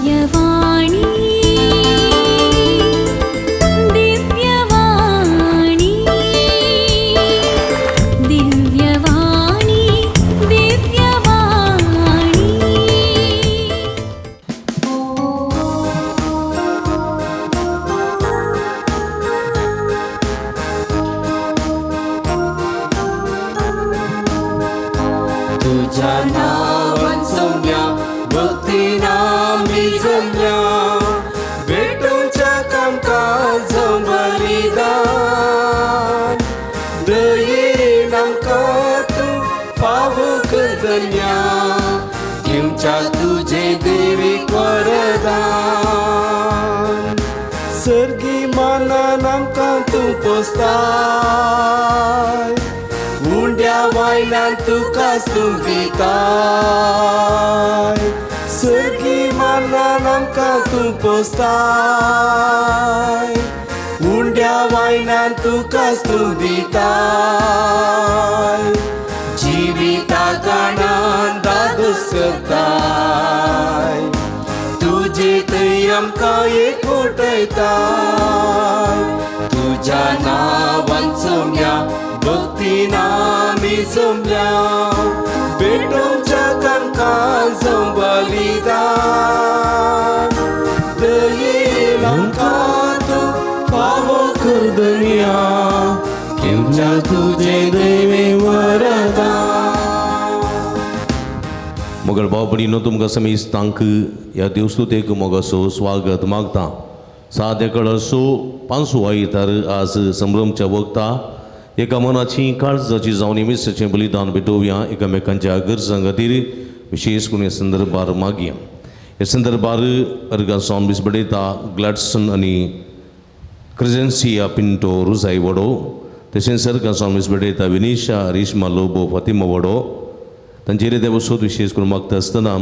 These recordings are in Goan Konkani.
दिव्यवाणी दिव्यवाणी दिव्यवाणी दिव्यवाणी। तुझ्या नावान सौम्या भक्तीना मी जमल्या, भेटूच्या कामकाज बलिदान, दयेन आमकां तूं फावो करतल्या, दिवच्या तुजे देवीक वरदान। सर्गी मानान आमकां तूं पोसताय, उंड्या वायल्यान तुका स्तुतिताय, सर्गी मानान आमकां तूं पोसताय, उंड्या वायल्यान तुका स्तुतिताय, जिविता कारणान दादोस करताय, तुजे थंय आमकां एकवटयताय, तुज्या नांवान सौम्या भक्तीन आमी जमल्या, भेटोवच्या कामकाज बलिदान, दयेन आमकां तूं फावो कर दर्या, घेवच्या तुजें दैवी वरदान। मगळ भाव भयणीनो, तुमकां समेस्तांक ह्या देवस्तुतेक मोगाचो स्वागत मागता। सादे कळसो पांसू आयतार आज संभ्रमच्या वखता एका मनाची काळजाची जावन मिसाचें बलिदान भेटोवया। एकामेकांच्या गरजां खातीर विशेष करून ह्या संदर्भार मागया। ह्या संदर्भार अर्गां सावन मीस बडयता ग्लॅडसन आनी क्रिजेन्सिया पिंटो रुजाई वडो, तशेंच अर्गां सावन मीस बडयता विनिशा रिश्मा लोबो फातिमा वडो, तांचेर देवसोद विशेष करून मागता आसतना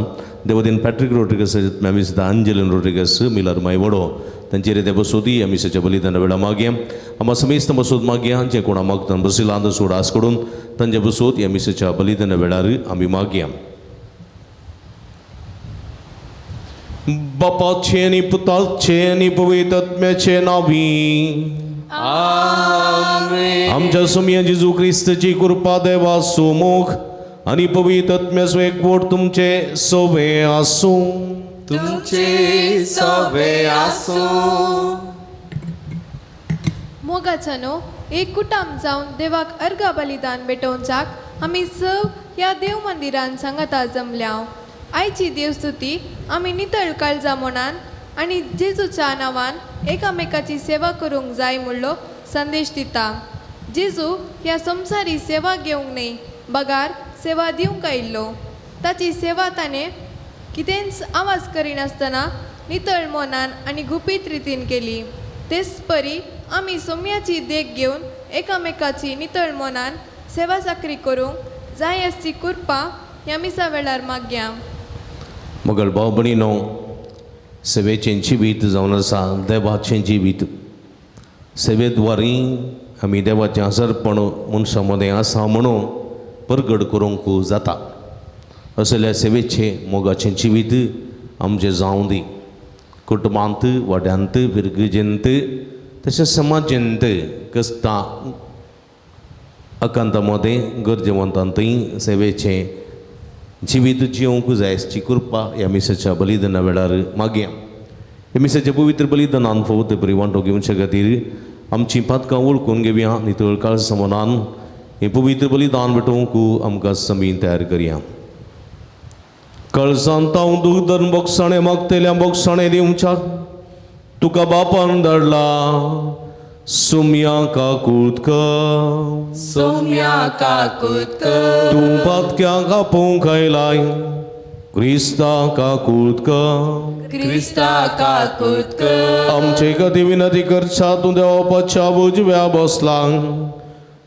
देवदीन पॅट्रीक रोड्रिगस मॅमिस अंजलिन रोड्रिगस मिलर माय वडो, तांचेर देवसोदी ह्या मिसाच्या बलिदाना वेळा मागया। आमा समेस्त बसोद मागया जे कोणा मागतना बसिला सोड आस करून तांचे बसोद ह्या मिसाच्या बलिदाना वेळार आमी मागया। बापाचे आनी पुताचे आनी पवित्र आत्म्याचे नांवी आमेन। आमच्या सोमया जेजू क्रिस्ताची कृपा देवा सोमोख आनी पवित्र आत्म्याचो एकवट तुमचे सोवे आसूं। तुमचे सोवे आसूं। मोगाच्यानो एक कुटाम जावन देवाक अर्घा बलिदान भेटोवच्याक आमी सव ह्या देव मंदिरान सांगाता जमल्या। आयची देवस्तुती आमी नितळ काळजा मनान आनी जेजूच्या नांवान एकामेकाची सेवा करूंक जाय म्हणलो संदेश दिता। जेजू ह्या संवसारी सेवा घेवंक न्हय बगार सेवा दिवंक आयिल्लो। ताची सेवा ताणें कितेंच आवाज करिनासतना नितळ मनान आनी गुपीत रितीन केली। तेच परी आमी सोम्याची देख घेवन एकामेकाची नितळ मनान सेवा चाकरी करूंक जाय आसची कृपा ह्या मिसा वेळार मागया। मगळ भाव भयणीनो, सेवेचें जिवीत जावन आसा देवाचें जिवीत। सेवेद्वारी आमी देवाचें आसरपण मनशां मदें आसा म्हणून परगट करूंक जाता। असल्या सेवेचें मोगाचें जिवीत आमचें जावं दी। कुटुंबांत, वाड्यांत, फिरगजेंत तशेंच समाजेंत कस्ता आकांता मदें गरजेवंतांतूय सेवेचें जिवीत जिवंक जाय आसची कृपा ह्या मिसाच्या बलिदाना वेळार मागया। ह्या मिसाच्या पवित्र बलिदानान फावो ते परी वांटो घेवचे खातीर आमचीं पातकां वळखून घेवया। नितळ काळजा मनान हें पवित्र बलिदान भेटोवंक आमकां समीन तयार करया। कळसांत हांव दूख धरून बोगसाणें मागतल्या बोगसाणें दिवच्याक तुका बापान धाडला। सुम्या काकूत कर, सुम्या काकूत कर, तूं पातक्यांक आपोवंक आयलाय क्रिस्ता काकूत कर, क्रिस्ता काकूत कर, आमचे खातीर विनंती करच्या तूं देवाच्या उजव्या बसला।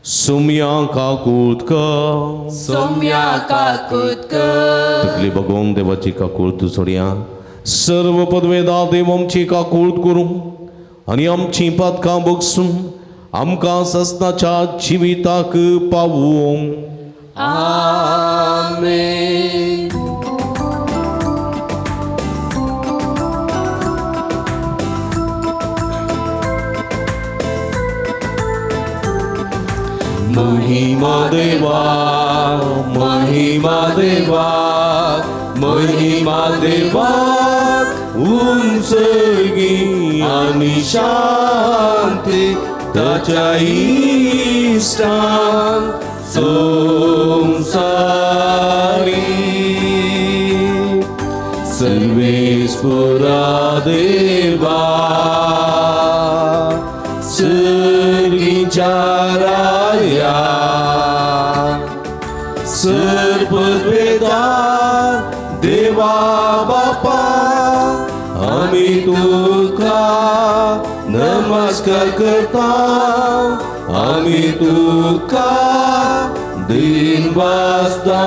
सुम्या काकूत कर, सुम्या काकूत कर, तकली बगोवन देवाची काकूत सोडया। सर्व पदवेदा देव आमची काकूत करूं आनी आमचीं पातकां बगसून आमकां ससनाच्या जिविताक पावोवं। आमेन। महिमा देवा, महिमा देवा, महिमा देवा, उंचगी आनी शांती ताच्या इश्टांक संवसारी. सर्वेस्परा देवा, सर्गीच्या राया, सर्पवेदार देवा बापा, आमी तुका नमस्कार करता, आमी तुका दिन वाजता,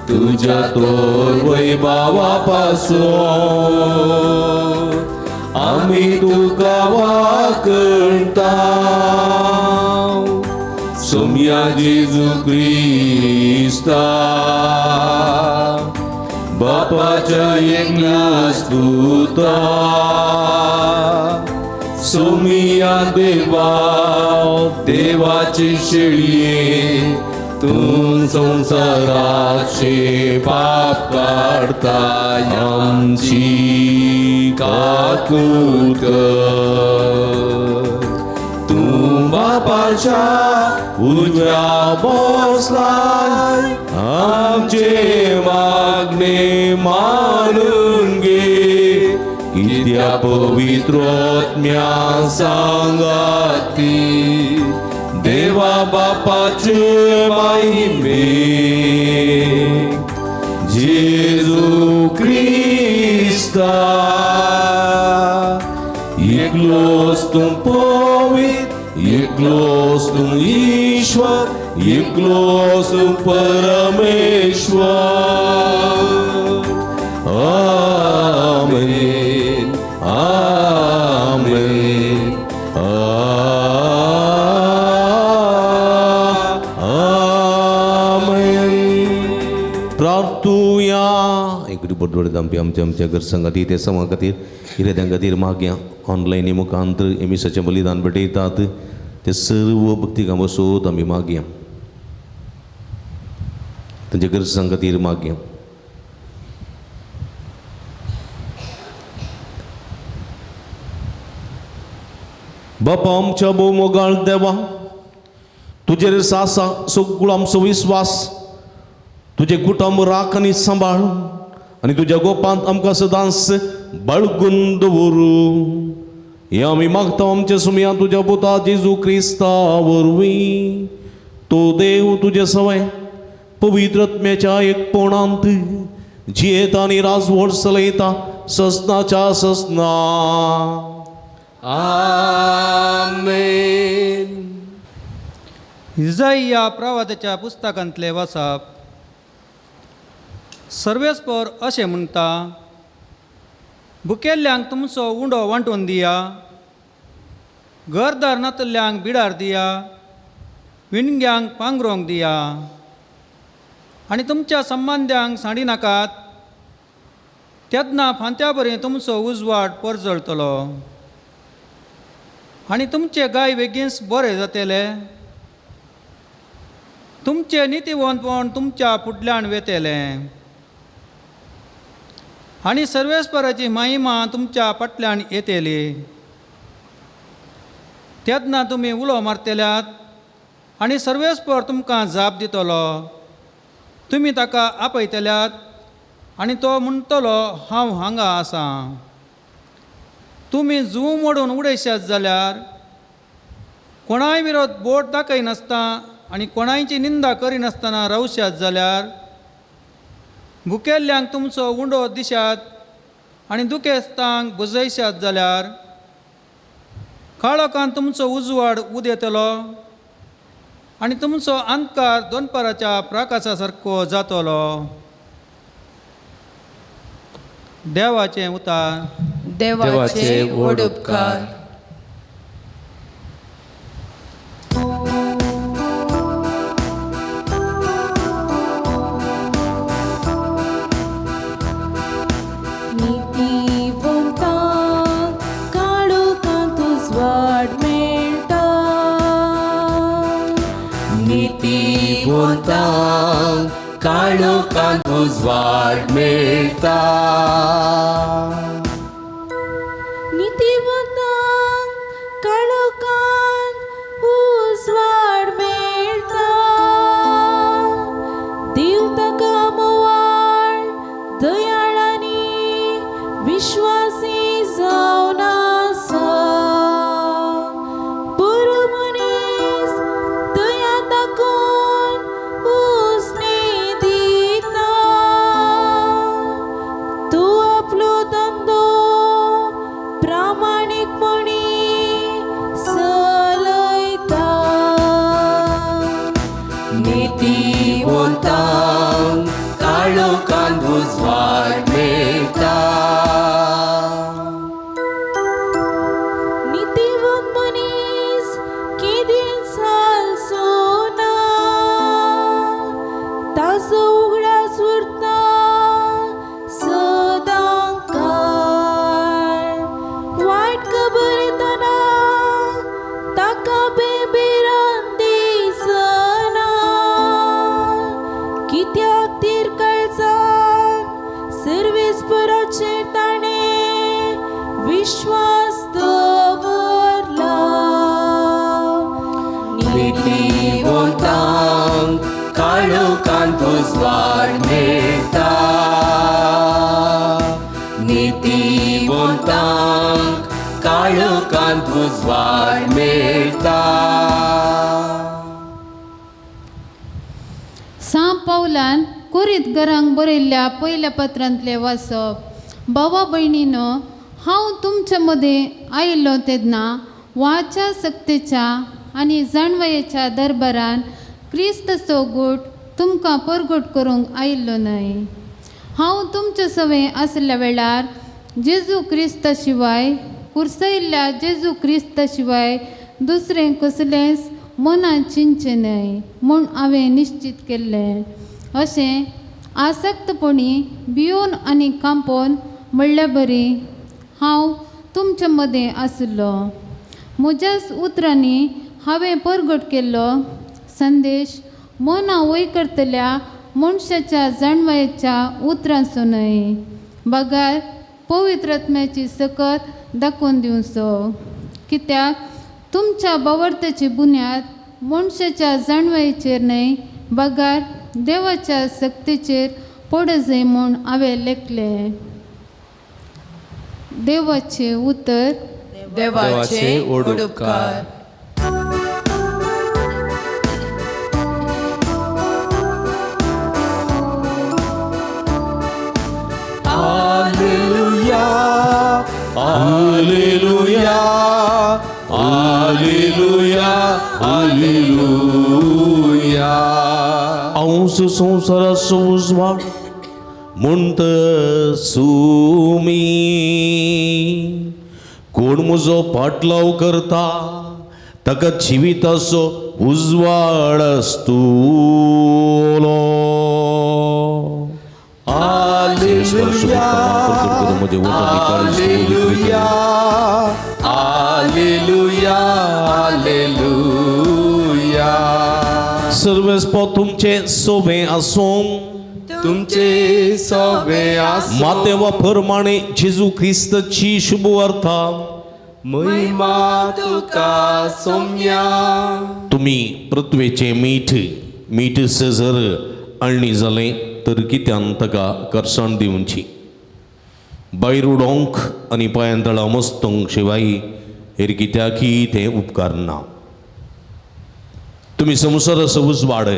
तुज्या तोर वैभावा पासून आमी तुका वाकणता. सोम्या जेजू क्रिस्ता, बापाच्या एकल्याच पुता, सोमिया देवा, देवाचे शेळये, तूं संवसाराचे पाप काडताय, आमची काकूत कर. तूं बापाच्या उजव्या बसलाय, आमचे मागणे मानून घे, कित्या पवित्र आत्म्या सांगाती, देवा बापाचे महिमे, जेजू क्रिस्ता, एकलोच तूं पवित्र, एकलोच तूं ईश्वर, एकलोच तूं परमेश्वर. आमेन, आमेन, आमेन. प्रार्थुया. एक बडबड आमची आमच्या आमच्या घरसां खातीर, ते समां खातीर, इरेद्यां खातीर मागया. ऑनलायन मुखांत एमिसाचें बलिदान भेटयतात ते सर्व भक्तिकां बसोत आमी मागया, तांच्या गरजां खातीर मागया. बापा आमच्या भोवमोगाळ देवा, तुजेर आसा सगळो आमचो विस्वास, तुजें कुटुंब राख आनी सांबाळ आनी तुज्या गोपांत आमकां सदांच बाळगून दवरू. हें आमी मागता आमच्या सुमया तुज्या पुता जेजू क्रिस्ता वरवीं. तो देव तुजे सवय पवित्र आत्म्याच्या एकपणांत जियेता आनी राजवट चलयता ससनाच्या ससना. आमेन. इजाइया प्रवादाच्या पुस्तकांतले वाचप. सर्वेस्पर अशें म्हणटा, भुकेल्ल्यांक तुमचो उंडो वांटून दिया, घरदार नातल्ल्यांक बिडार दिया, विणग्यांक पांगरोंक दिया, आनी तुमच्या संबंद्यांक सांडी नाकात, तेन्ना फांत्या बरी तुमचो उजवाड परजळटलो आनी तुमचे गाय बेगीनच बरे जातले, तुमचे नितीवंतपण तुमच्या फुडल्यान वेतलें आनी सर्वेस्पराची महिमा तुमच्या फाटल्यान येतली. तेन्ना तुमी उलो मारतल्यात आनी सर्वेस्पर तुमकां जाप दितलो, तुमी ताका आपयतल्यात आनी तो म्हणटलो, हांव हांगा आसा. तुमी जूं मोडून उडयशात जाल्यार कोणाय विरोध बोट दाखयनासतना आनी कोणायची निंदा करिनासतना रावशात जाल्यार भुकेल्ल्यांक तुमचो उंडो दिशात आनी दुखेस्तांक बुजयशात जाल्यार काळोखान तुमचो उजवाड उदेतलो आनी तुमचो अंधकार दोनपाराच्या प्रकाशा सारको जातलो. देवाचें उतार. देवाचे व्हड उपकार. नीतिवंतांक काळोखांत उजवाड मेळटा, नीतिवंतांक उजवाड मेळटा. नितीवंतांक काळोखांत उजवाड मेळटा, देव ताका मोवाळ दयाळ आनी विश्वासी जावन आसा. बरो मनीस दया दाखोवन उसणी दिता, तो आपलो धंदो प्रामाणीकपणी चलयता. नितीवंतांक काळोखांत उजवाड मेळटा. नितीवंत मनीस केदींच हालचो ना, ताचो उगडास उरता सदां काळ. वायट खबर येतना ताका बेबेरान दिसना, कित्याक तीर काळजान सर्वेस्पराचेर ताणें विश्वास दवरला. नितीवंतांक काळोखांत उजवाड मेळटा. नितीवंतांक काळोखांत उजवाड मेळटा. सां पावलान कोरीत घरांक बरयल्ल्या पयल्या पत्रांतलें वाचप. भावा भयणीनो, हांव तुमचे मदें आयिल्लो तेन्ना वाच्या सक्तेच्या आनी जाणवयेच्या दरबारान क्रिस्ताचो गूट तुमकां परगट करूंक आयिल्लो न्हय. हांव तुमचे सवें आसल्या वेळार जेजू क्रिस्ता शिवाय, कुर्सयल्ल्या जेजू क्रिस्ता शिवाय दुसरें कसलेंच मनान चिंतचें न्हय म्हूण हांवें निश्चीत केल्लें. अशें आसक्तपणी भियोन आनी कांपोन म्हणल्या बरी हांव तुमचे मदें आशिल्लो. म्हज्याच उतरांनी हांवें परगट केल्लो संदेश मनां वय करतल्या मनशाच्या जाणवायेच्या उतरांचो न्हय, बगार पवित्र आत्म्याची सकत दाखोवन दिवचो. कित्याक तुमच्या बावडत्याची बुन्याद मनशाच्या जाणवायेचेर न्हय, बगार देवाच्या सक्तीचेर पडजय म्हूण हांवें लेखलें. देवाचें उतर. देवाचे उपकार. Alleluia, Alleluia, Alleluia, Alleluia. अंश संवसाराचो उजवाड म्हणत सुमी, कोण म्हजो पाटलाव करता ताका जिविताचो उजवाड आसतलो. Alleluia, Alleluia, Alleluia, Alleluia. सर्वेस्पो तुमचे सोबे आसूं, तुमचे सोबे आसूं. मातेवा प्रमाणे जेजू क्रिस्ताची शुभ वार्ता. महिमा तुका सोम्या. तुमी पृथ्वेचें मीठ, मीठ जर अळणी जालें तर कित्यान ताका करसाण दिवची. भायर उडोवंक आनी पांयां तळा मस्तोंक शिवाय हेर कित्याकय तें उपकारना. तुमी संवसाराचो उजवाड.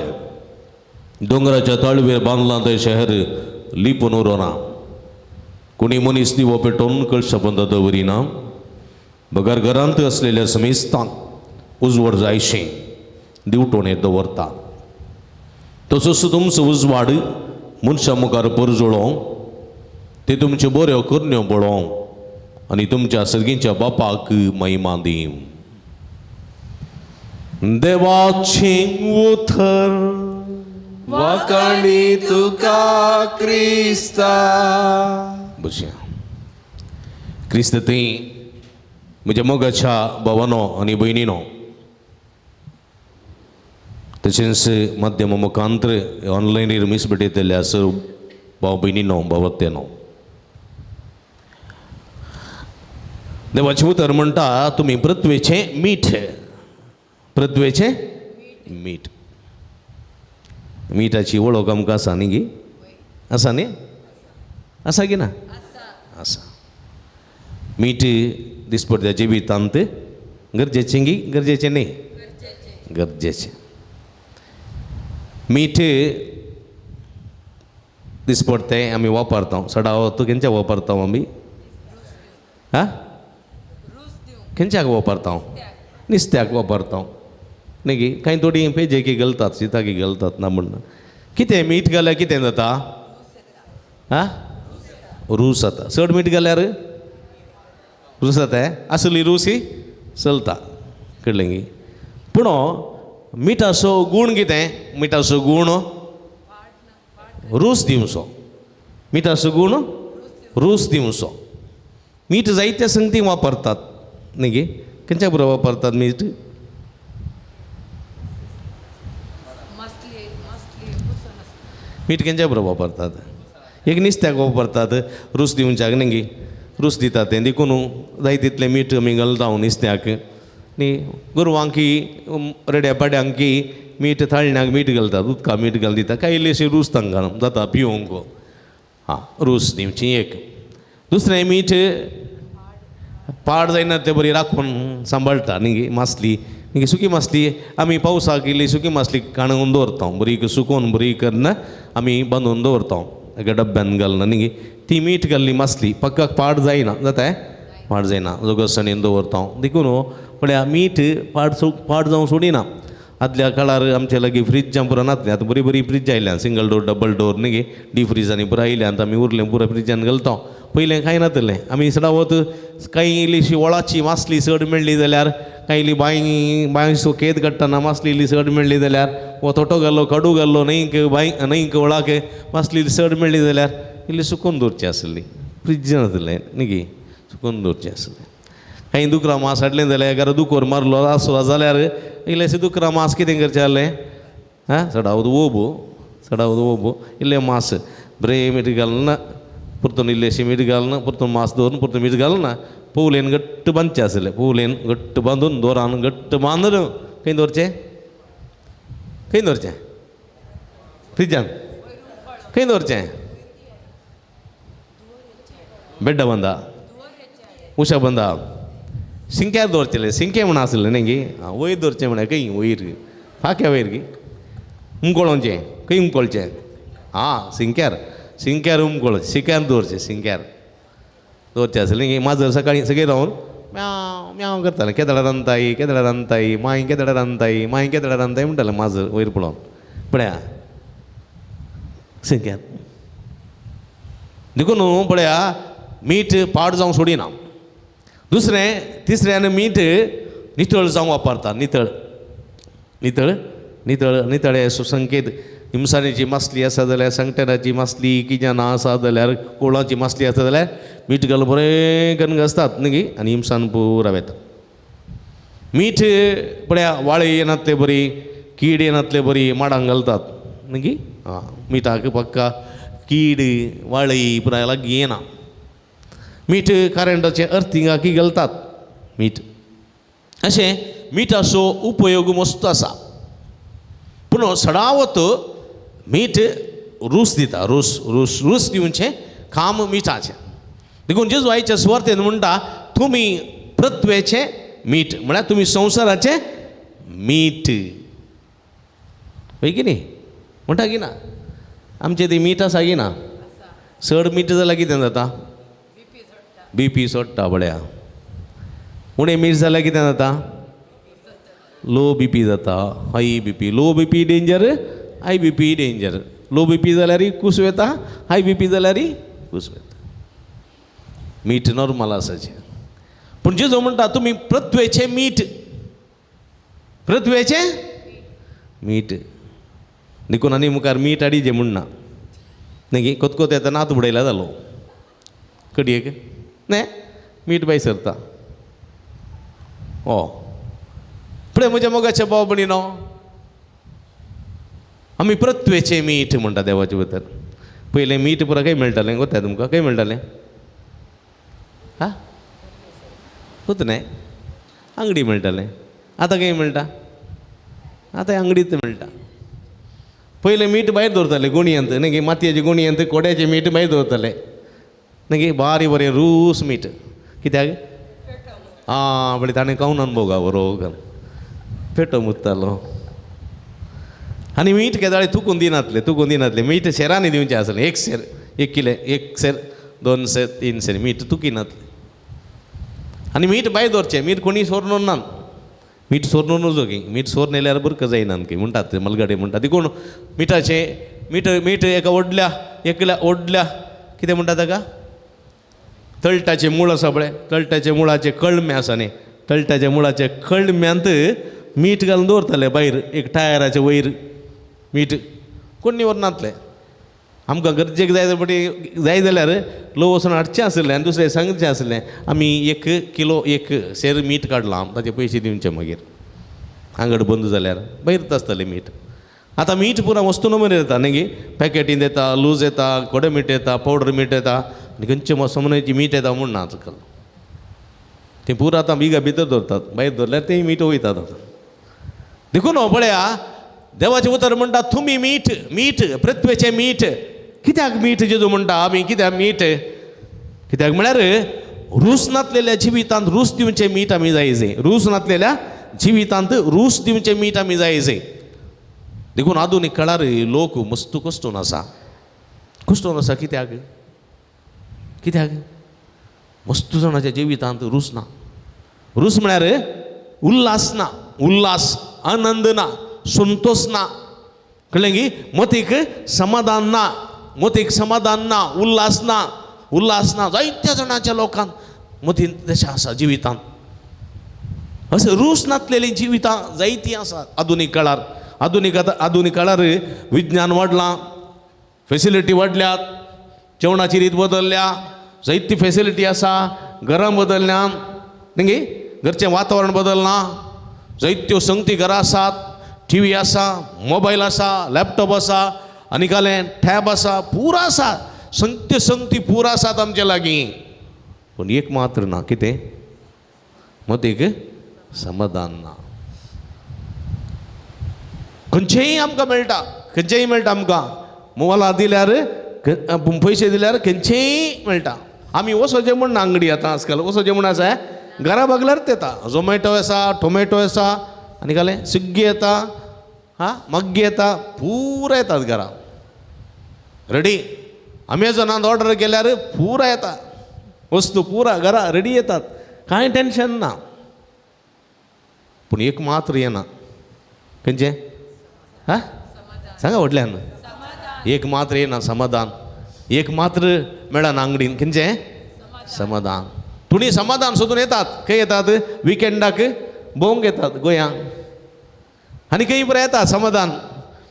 दोंगराच्या ताळवेर बांदलां तें शहर लिपून उरना. कोणी मनीस दिवो पेटोवन कळशा पोंदा दवरिना, बगर घरांत आसलेल्या समेस्तांक उजवाड जायशें दिवटोणेर दवरता. तसोच तुमचो उजवाड मनशां मुखार परजळों, ते तुमच्यो बऱ्यो करण्यो पळोवं आनी तुमच्या सर्गीच्या बापाक महिमा दिवं. देवाचें उतर. वाखाणी तुका क्रिस्ता. बसया. क्रिस्त थंय म्हज्या मोगाच्या भावानो आनी भयणीनो, तशेंच माध्यमा मुखांतर ऑनलायनीर मीस भेटयतल्या सर्व भाव भयणीनो भावत्यानो, देवाचें उतर म्हणटा तुमी पृथ्वेचें मीठ. पृथ्वेचें मीठ. मिठाची वळख आमकां आसा न्ही गी? आसा न्ही? आसा की ना? आसा. मीठ दिसपट्ट्या जिवितांत गरजेचें गी गरजेचें न्ही? गरजेचें. मीठ दिसपट्टें आमी वापरता. सदांच खंयच्या वापरता आमी? आं, खंयच्याक वापरता? नुस्त्याक वापरता न्ही गी? कांय थोडीं पेजेकी घालतात, शिताकी घालतात ना म्हणना. कितें मीठ घाल्यार कितें जाता? आं, रूस जाता. चड मीठ घाल्यार रूस जाता. आसली रूस ही चलता, कळ्ळें गी? पूण मिठाचो गूण कितें? मिठाचो गूण रूस दिवचो. मिठाचो गूण रूस दिवचो. मीठ जायते संगती वापरतात न्ही गी? खंयच्या बरोबर वापरतात मीठ? मीठ खंयच्या बरोबर वापरतात? एक नुस्त्याक वापरतात रूस दिवच्याक न्ही गी? रूस दितात तें देखून जाय तितलें मीठ आमी घालता नुस्त्याक न्ही. गोरवांकी रेड्या पाड्यांकी मीठ, थाळण्याक मीठ घालतात, उदकां मीठ घालून दिता. कांय इल्लीशी रूस तांकां जाता पिवंक. आं, रूस दिवची एक. दुसरें मीठ पाड जायना ते बरी राखून सांबाळटा न्ही गी? मासली न्ही गी? सुकी मासली आमी पावसाक इल्ली सुकी मासली काणून दवरता, बरी सुकोवन बरी करून आमी बांदून दवरता एका डब्यान घालून न्ही गी? ती मीठ घाल्ली मासली पक्का पाड जायना. जाता? पाड जायना, जोगसाणेन दवरता. देखून पळया मीठ पाड पाड जावंक सोडिना. आदल्या काळार आमचे लागीं फ्रिजां पुरा नासलीं. आतां बरीं बरीं फ्रिजां आयल्यान, सिंगल डोर डबल डोर न्ही गे, डीप फ्रिजांनी पुरा आयल्यान. आमी उरलें पुरा फ्रिजान घालता. पयलें कांय नासलें. आमी सदांच कांय इल्लीशी वळाची मासली चड मेळ्ळी जाल्यार, कांय इल्ली बांय बांयचो खेत काडटना मासली इल्ली चड मेळ्ळी जाल्यार, वो तोटो घालो कडू घालो न्हंयक बांय न्हंयक वळाक मासली इल्ली चड मेळ्ळी जाल्यार इल्ली सुकोवन दवरची आसली. फ्रिज नासलें न्ही गी, सुकोवन दवरचें आसलें. कांय दुकरां मास हाडलें जाल्यार एखादो दुकोर मारलो आसलो जाल्यार इल्लेशें दुकरां मास कितें करचें जालें? आं, चडावत ओबो, चडावत ओबो इल्लें मास बरें मीठ घालून परतून इल्लेशें मीठ घालून परतून मास दवरून परतून मीठ घालून पोवलेन घट्ट बांदचें आसलें. पोवलेन घट्ट बांदून दोरान घट्ट बांदून खंय दवरचें? खंय दवरचें? फ्रिजान खंय दवरचें? बेड्डा बांदा, उशा बांदा, सिंक्यार दवरचेलें. सिंकें म्हण आसलें न्ही गी? वयर दवरचें म्हळ्यार खंय वयर फाक्या वयर गी उमकळोवचें. खंय उमकळचें? आं, सिंक्यार, सिंक्यार उमकळोवचें. सिंक्यार दवरचें, सिंक्यार दवरचें आसलें न्ही. माजर सकाळीं सगळीं रावन म्यांव म्यांव करतालें. केदळा रांदताय, केदळा रांदताय, मांय केदळा रांदताय, मांय केदळा रांदताय म्हणटालें माजर वयर पळोवन. पळया सिंक्यार. देखून पळया मीठ पाड जावंक सोडिना. दुसरें तिसऱ्यान मीठ नितळ जावंक वापरता. नितळ नितळ नितळ नितळे सुसंकेत. हिमसाणीची मासली आसा जाल्यार, सांगटेराची मासली कितें ना आसा जाल्यार, कोळाची मासली आसा जाल्यार मीठ घालून बरें करून घासतात न्ही गी? आनी हिमसाण पुरा वेता. मीठ पळया वाळे येनातले बरी, कीड येनातले बरी माडांक घालतात न्ही गी? आं, मिठाक पक्का कीड वाळी पुराय लागीं येना. मीठ करंटाचें अर्थिंगाकी घालतात मीठ. अशें मिठाचो उपयोग मस्त आसा. पूण सदांच मीठ रूस दिता. रूस रूस रूस दिवचें काम मिठाचें. देखून जेजू आयच्या सुवार्तेन म्हणटा तुमी पृथ्वेचें मीठ, म्हळ्यार तुमी संवसाराचें मीठ. हय की न्ही? म्हणटा की ना? आमचें ती मीठ आसा की ना? चड मीठ जाल्यार कितें जाता? बीपी सोडटा. पळया उणें मीठ जाल्यार कितें जाता? लो बीपी जाता. High BP, low BP danger, high BP danger. Low BP जाल्यार कूस वेता, हाय बीपी जाल्यार कूस वेता. मीठ नॉर्मल आसाचें. पूण जेजू म्हणटा तुमी पृथ्वेचें मीठ, पृथ्वेचें मीठ. देखून आनी मुखार मीठ हाडीचें म्हूण ना न्ही गी? कोतकोत येता नात बुडयल्या जालो कडयेक न्ही मीठ भायर सरता. ओ पळय म्हज्या मोगाच्या भाव भयणीनो, आमी पृथ्वेचें मीठ म्हणटा देवाचे भितर. पयलें मीठ पुरा खंय मेळटालें गोत्या तुमकां? खंय मेळटालें? हा होत न्हय, आंगडी मेळटालें. आतां खंय मेळटा? आतां आंगडीत मेळटा. पयलें मीठ भायर दवरताले गोणयांत न्ही, मातयेचे गोणयांत कोड्याचें मीठ भायर दवरताले न्ही, बारी बरें रूस मीठ. कित्याक? आं पळय ताणें खावन अनुभव बरो पेटो मुत्तालो. आनी मीठ केदाळे तुकून दिनातलें, तुकून दिनातलें. मीठ शेरांनी दिवचें आसलें, एक शेर, एक किले, एक शेर, दोन शेर, तीन शेर मीठ तुकिनातलें. आनी मीठ भायर दवरचें, मीठ कोणी सोर ना, मीठ सोर नजो की मीठ सोर नेल्यार बरक जायना की म्हणटात ते मलगाडे म्हणटात. देखून मिठाचें मीठ, मीठ एका व्हडल्या एकल्या व्हडल्या कितें म्हणटा ताका, तळटाचें मूळ आसा पळय, तळटाच्या मुळाचें कळमे आसा न्ही, तळटाच्या मुळाचे कळम्यांत मीठ घालून दवरताले भायर एक टायराचे वयर मीठ कोण्णी व्हरनातलें. आमकां गरजेक जाय पटी जाय जाल्यार लोक वचून हाडचें आसलें आनी दुसरें सांगचें आसलें आमी 1 किलो 1 शेर मीठ काडलां, ताचे पयशे दिवचे. मागीर आंगड बंद जाल्यार भायरच आसतालें मीठ. आतां मीठ पुरा वस्तू नमुने येता न्ही, पॅकेटीन येता, लूज येता, गोडे मीठ येता, पावडर मीठ येता, आनी खंयचे मोसमनाची मीठ येता म्हूण ना आजकाल. तें पुरा आतां बिगा भितर दवरतात, भायर दवरल्यार तें मीठ वयतात आतां. देखून हो पळया देवाचें उतर म्हणटा तुमी मीठ, मीठ पृथ्वेचें मीठ. कित्याक मीठ जेजू म्हणटा आमी कित्याक मीठ? कित्याक म्हळ्यार रूस नातलेल्या जिवितांत रूस दिवचें मीठ आमी जाय जाय, रूस नातलेल्या जिवितांत रूस दिवचें मीठ आमी जाय जाय. देखून आधुनीक काळार लोक मस्त कश्टून आसा, कश्टून आसा. कित्याक? कित्याक मस्त जाणाच्या जिवितांत रूस ना. रूस म्हळ्यार उल्हास ना, उल्हास आनंद ना, संतोष ना, कळ्ळें की? मतीक समाधान ना, मतीक समाधान ना, उल्हास ना, उल्हास ना जायत्या जाणाच्या लोकांक मतीन तशें आसा जिवितांत. अशें रूस नातलेलीं जिवितां जायतीं आसा आधुनीक काळार. आधुनीक आतां आधुनीक काळार विज्ञान वाडलां, फेसिलिटी वाडल्यात, जेवणाची रीत बदलल्या, जायती फेसिलिटी आसा, घरां बदलल्या न्ही, घरचें वातावरण बदललां, जायत्यो संगती घरां आसात, टी व्ही आसा, मोबायल आसा, लॅपटॉप आसा, आनी कालें टॅब आसा, पुरा आसा, संगत्यो संगती पुरा आसात आमचे लागीं. पूण एक मात्र ना, कितें? मतीक समाधान ना. खंयचेंय आमकां मेळटा, खंयचेंय मेळटा आमकां. मोबायला दिल्यार, पयशे दिल्यार खंयचेंय मेळटा. आमी वचोचें म्हण ना आंगडी आतां आजकाल वचोचें म्हण आसा, घरा बगल्यारच येता. झोमॅटो आसा, टोमॅटो आसा, आनी कालें स्विग्गी येता, हा मग्गी येता, पुरा येतात घरा रेडी. अमेझॉनान ऑर्डर केल्यार पुरा येता वस्तू, पुरा घरा रेडी येतात, कांय टेंशन ना. पूण एक मात्र येना, खंयचें? हा सांगा व्हडल्यान. एक मात्र येना समाधान, एक मात्र मेळना आंगडीन, खंयचें? समाधान. थोडीं समाधान सोदून येतात, खंय येतात? विकेंडाक भोंवंक येतात गोंयांक, आनी खंय बरें येता समाधान.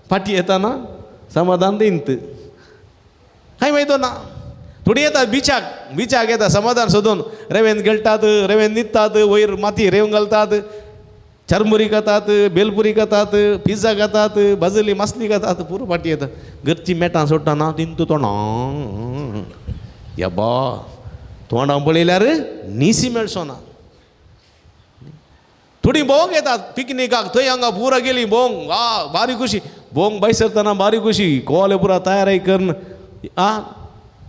फाटी येताना समाधान दिंत कांय वयतो ना. थोडीं येतात बिचाक, बिचाक येता समाधान सोदून, रेवेन खेळटात, रेवेन न्हिदतात, वयर माती रेंव घालतात, चरमुरी खातात, बेलपुरी खातात, पिझ्झा खातात, भाजली मासली खातात, पुरो फाटी येता. घरची मेटां सोडटाना तिंत तोंडां यबा तोंडां पळयल्यार निसी मेळचो ना. थोडीं भोंवंक येतात पिकनिकाक, थंय हांगा पुरा गेली भोंवंक, आ बारी खुशी भोंवंक भायर सरतना बारी खुशी, कोले पुरा तयारी करून आ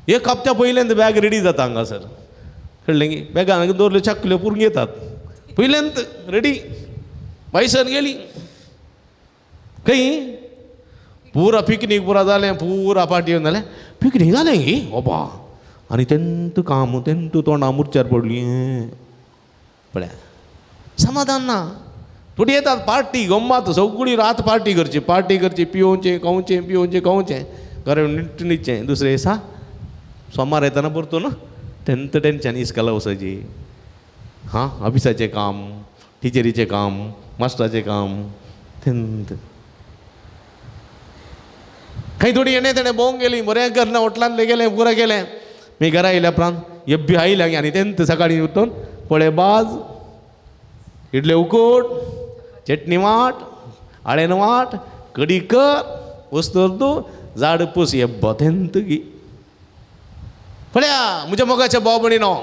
एक हप्त्या पयल्यान बॅग रेडी जाता हांगासर, कळ्ळें की? बॅगान दवरल्यो चकल्यो पुरून येतात पयल्यांत रेडी. भायसर गेली खंय पुरा पिकनीक पुरा जालें, पुरा पार्टी येवन जालें, पिकनीक जालें की ओबा, आनी तेंत काम तेंत तोंडां मुरच्यार पडली पळया समाधान ना. थोडी येतात पार्टी गम्मात सगळी रात पार्टी करची, पार्टी करची, पिवोवचें खावचें, पिवोवचें खावचें, घरा निट्ट न्हिदचें. दुसरे दिसा सोमार येतना परतून तेंत टेंशन इस्कॉला वचपाची, हां ऑफिसाचें काम, टिचरीचें काम, मास्टराचें काम, तेंत. खंय थोडी येणें तेणें भोंवंक गेली, बरें करना हॉटलांत गेलें, पुरा गेलें. मी घरा आयल्या उपरांत एब्बी आयल्या आनी तेंत सकाळीं उठून पळय बाज, इडले उकोट, चटणी वाट, आळेन वाट, कडी कर, वस्तू तूं झाड पूस हे बोतेंत गी पळया म्हज्या मोगाच्या भाव भयणीनो,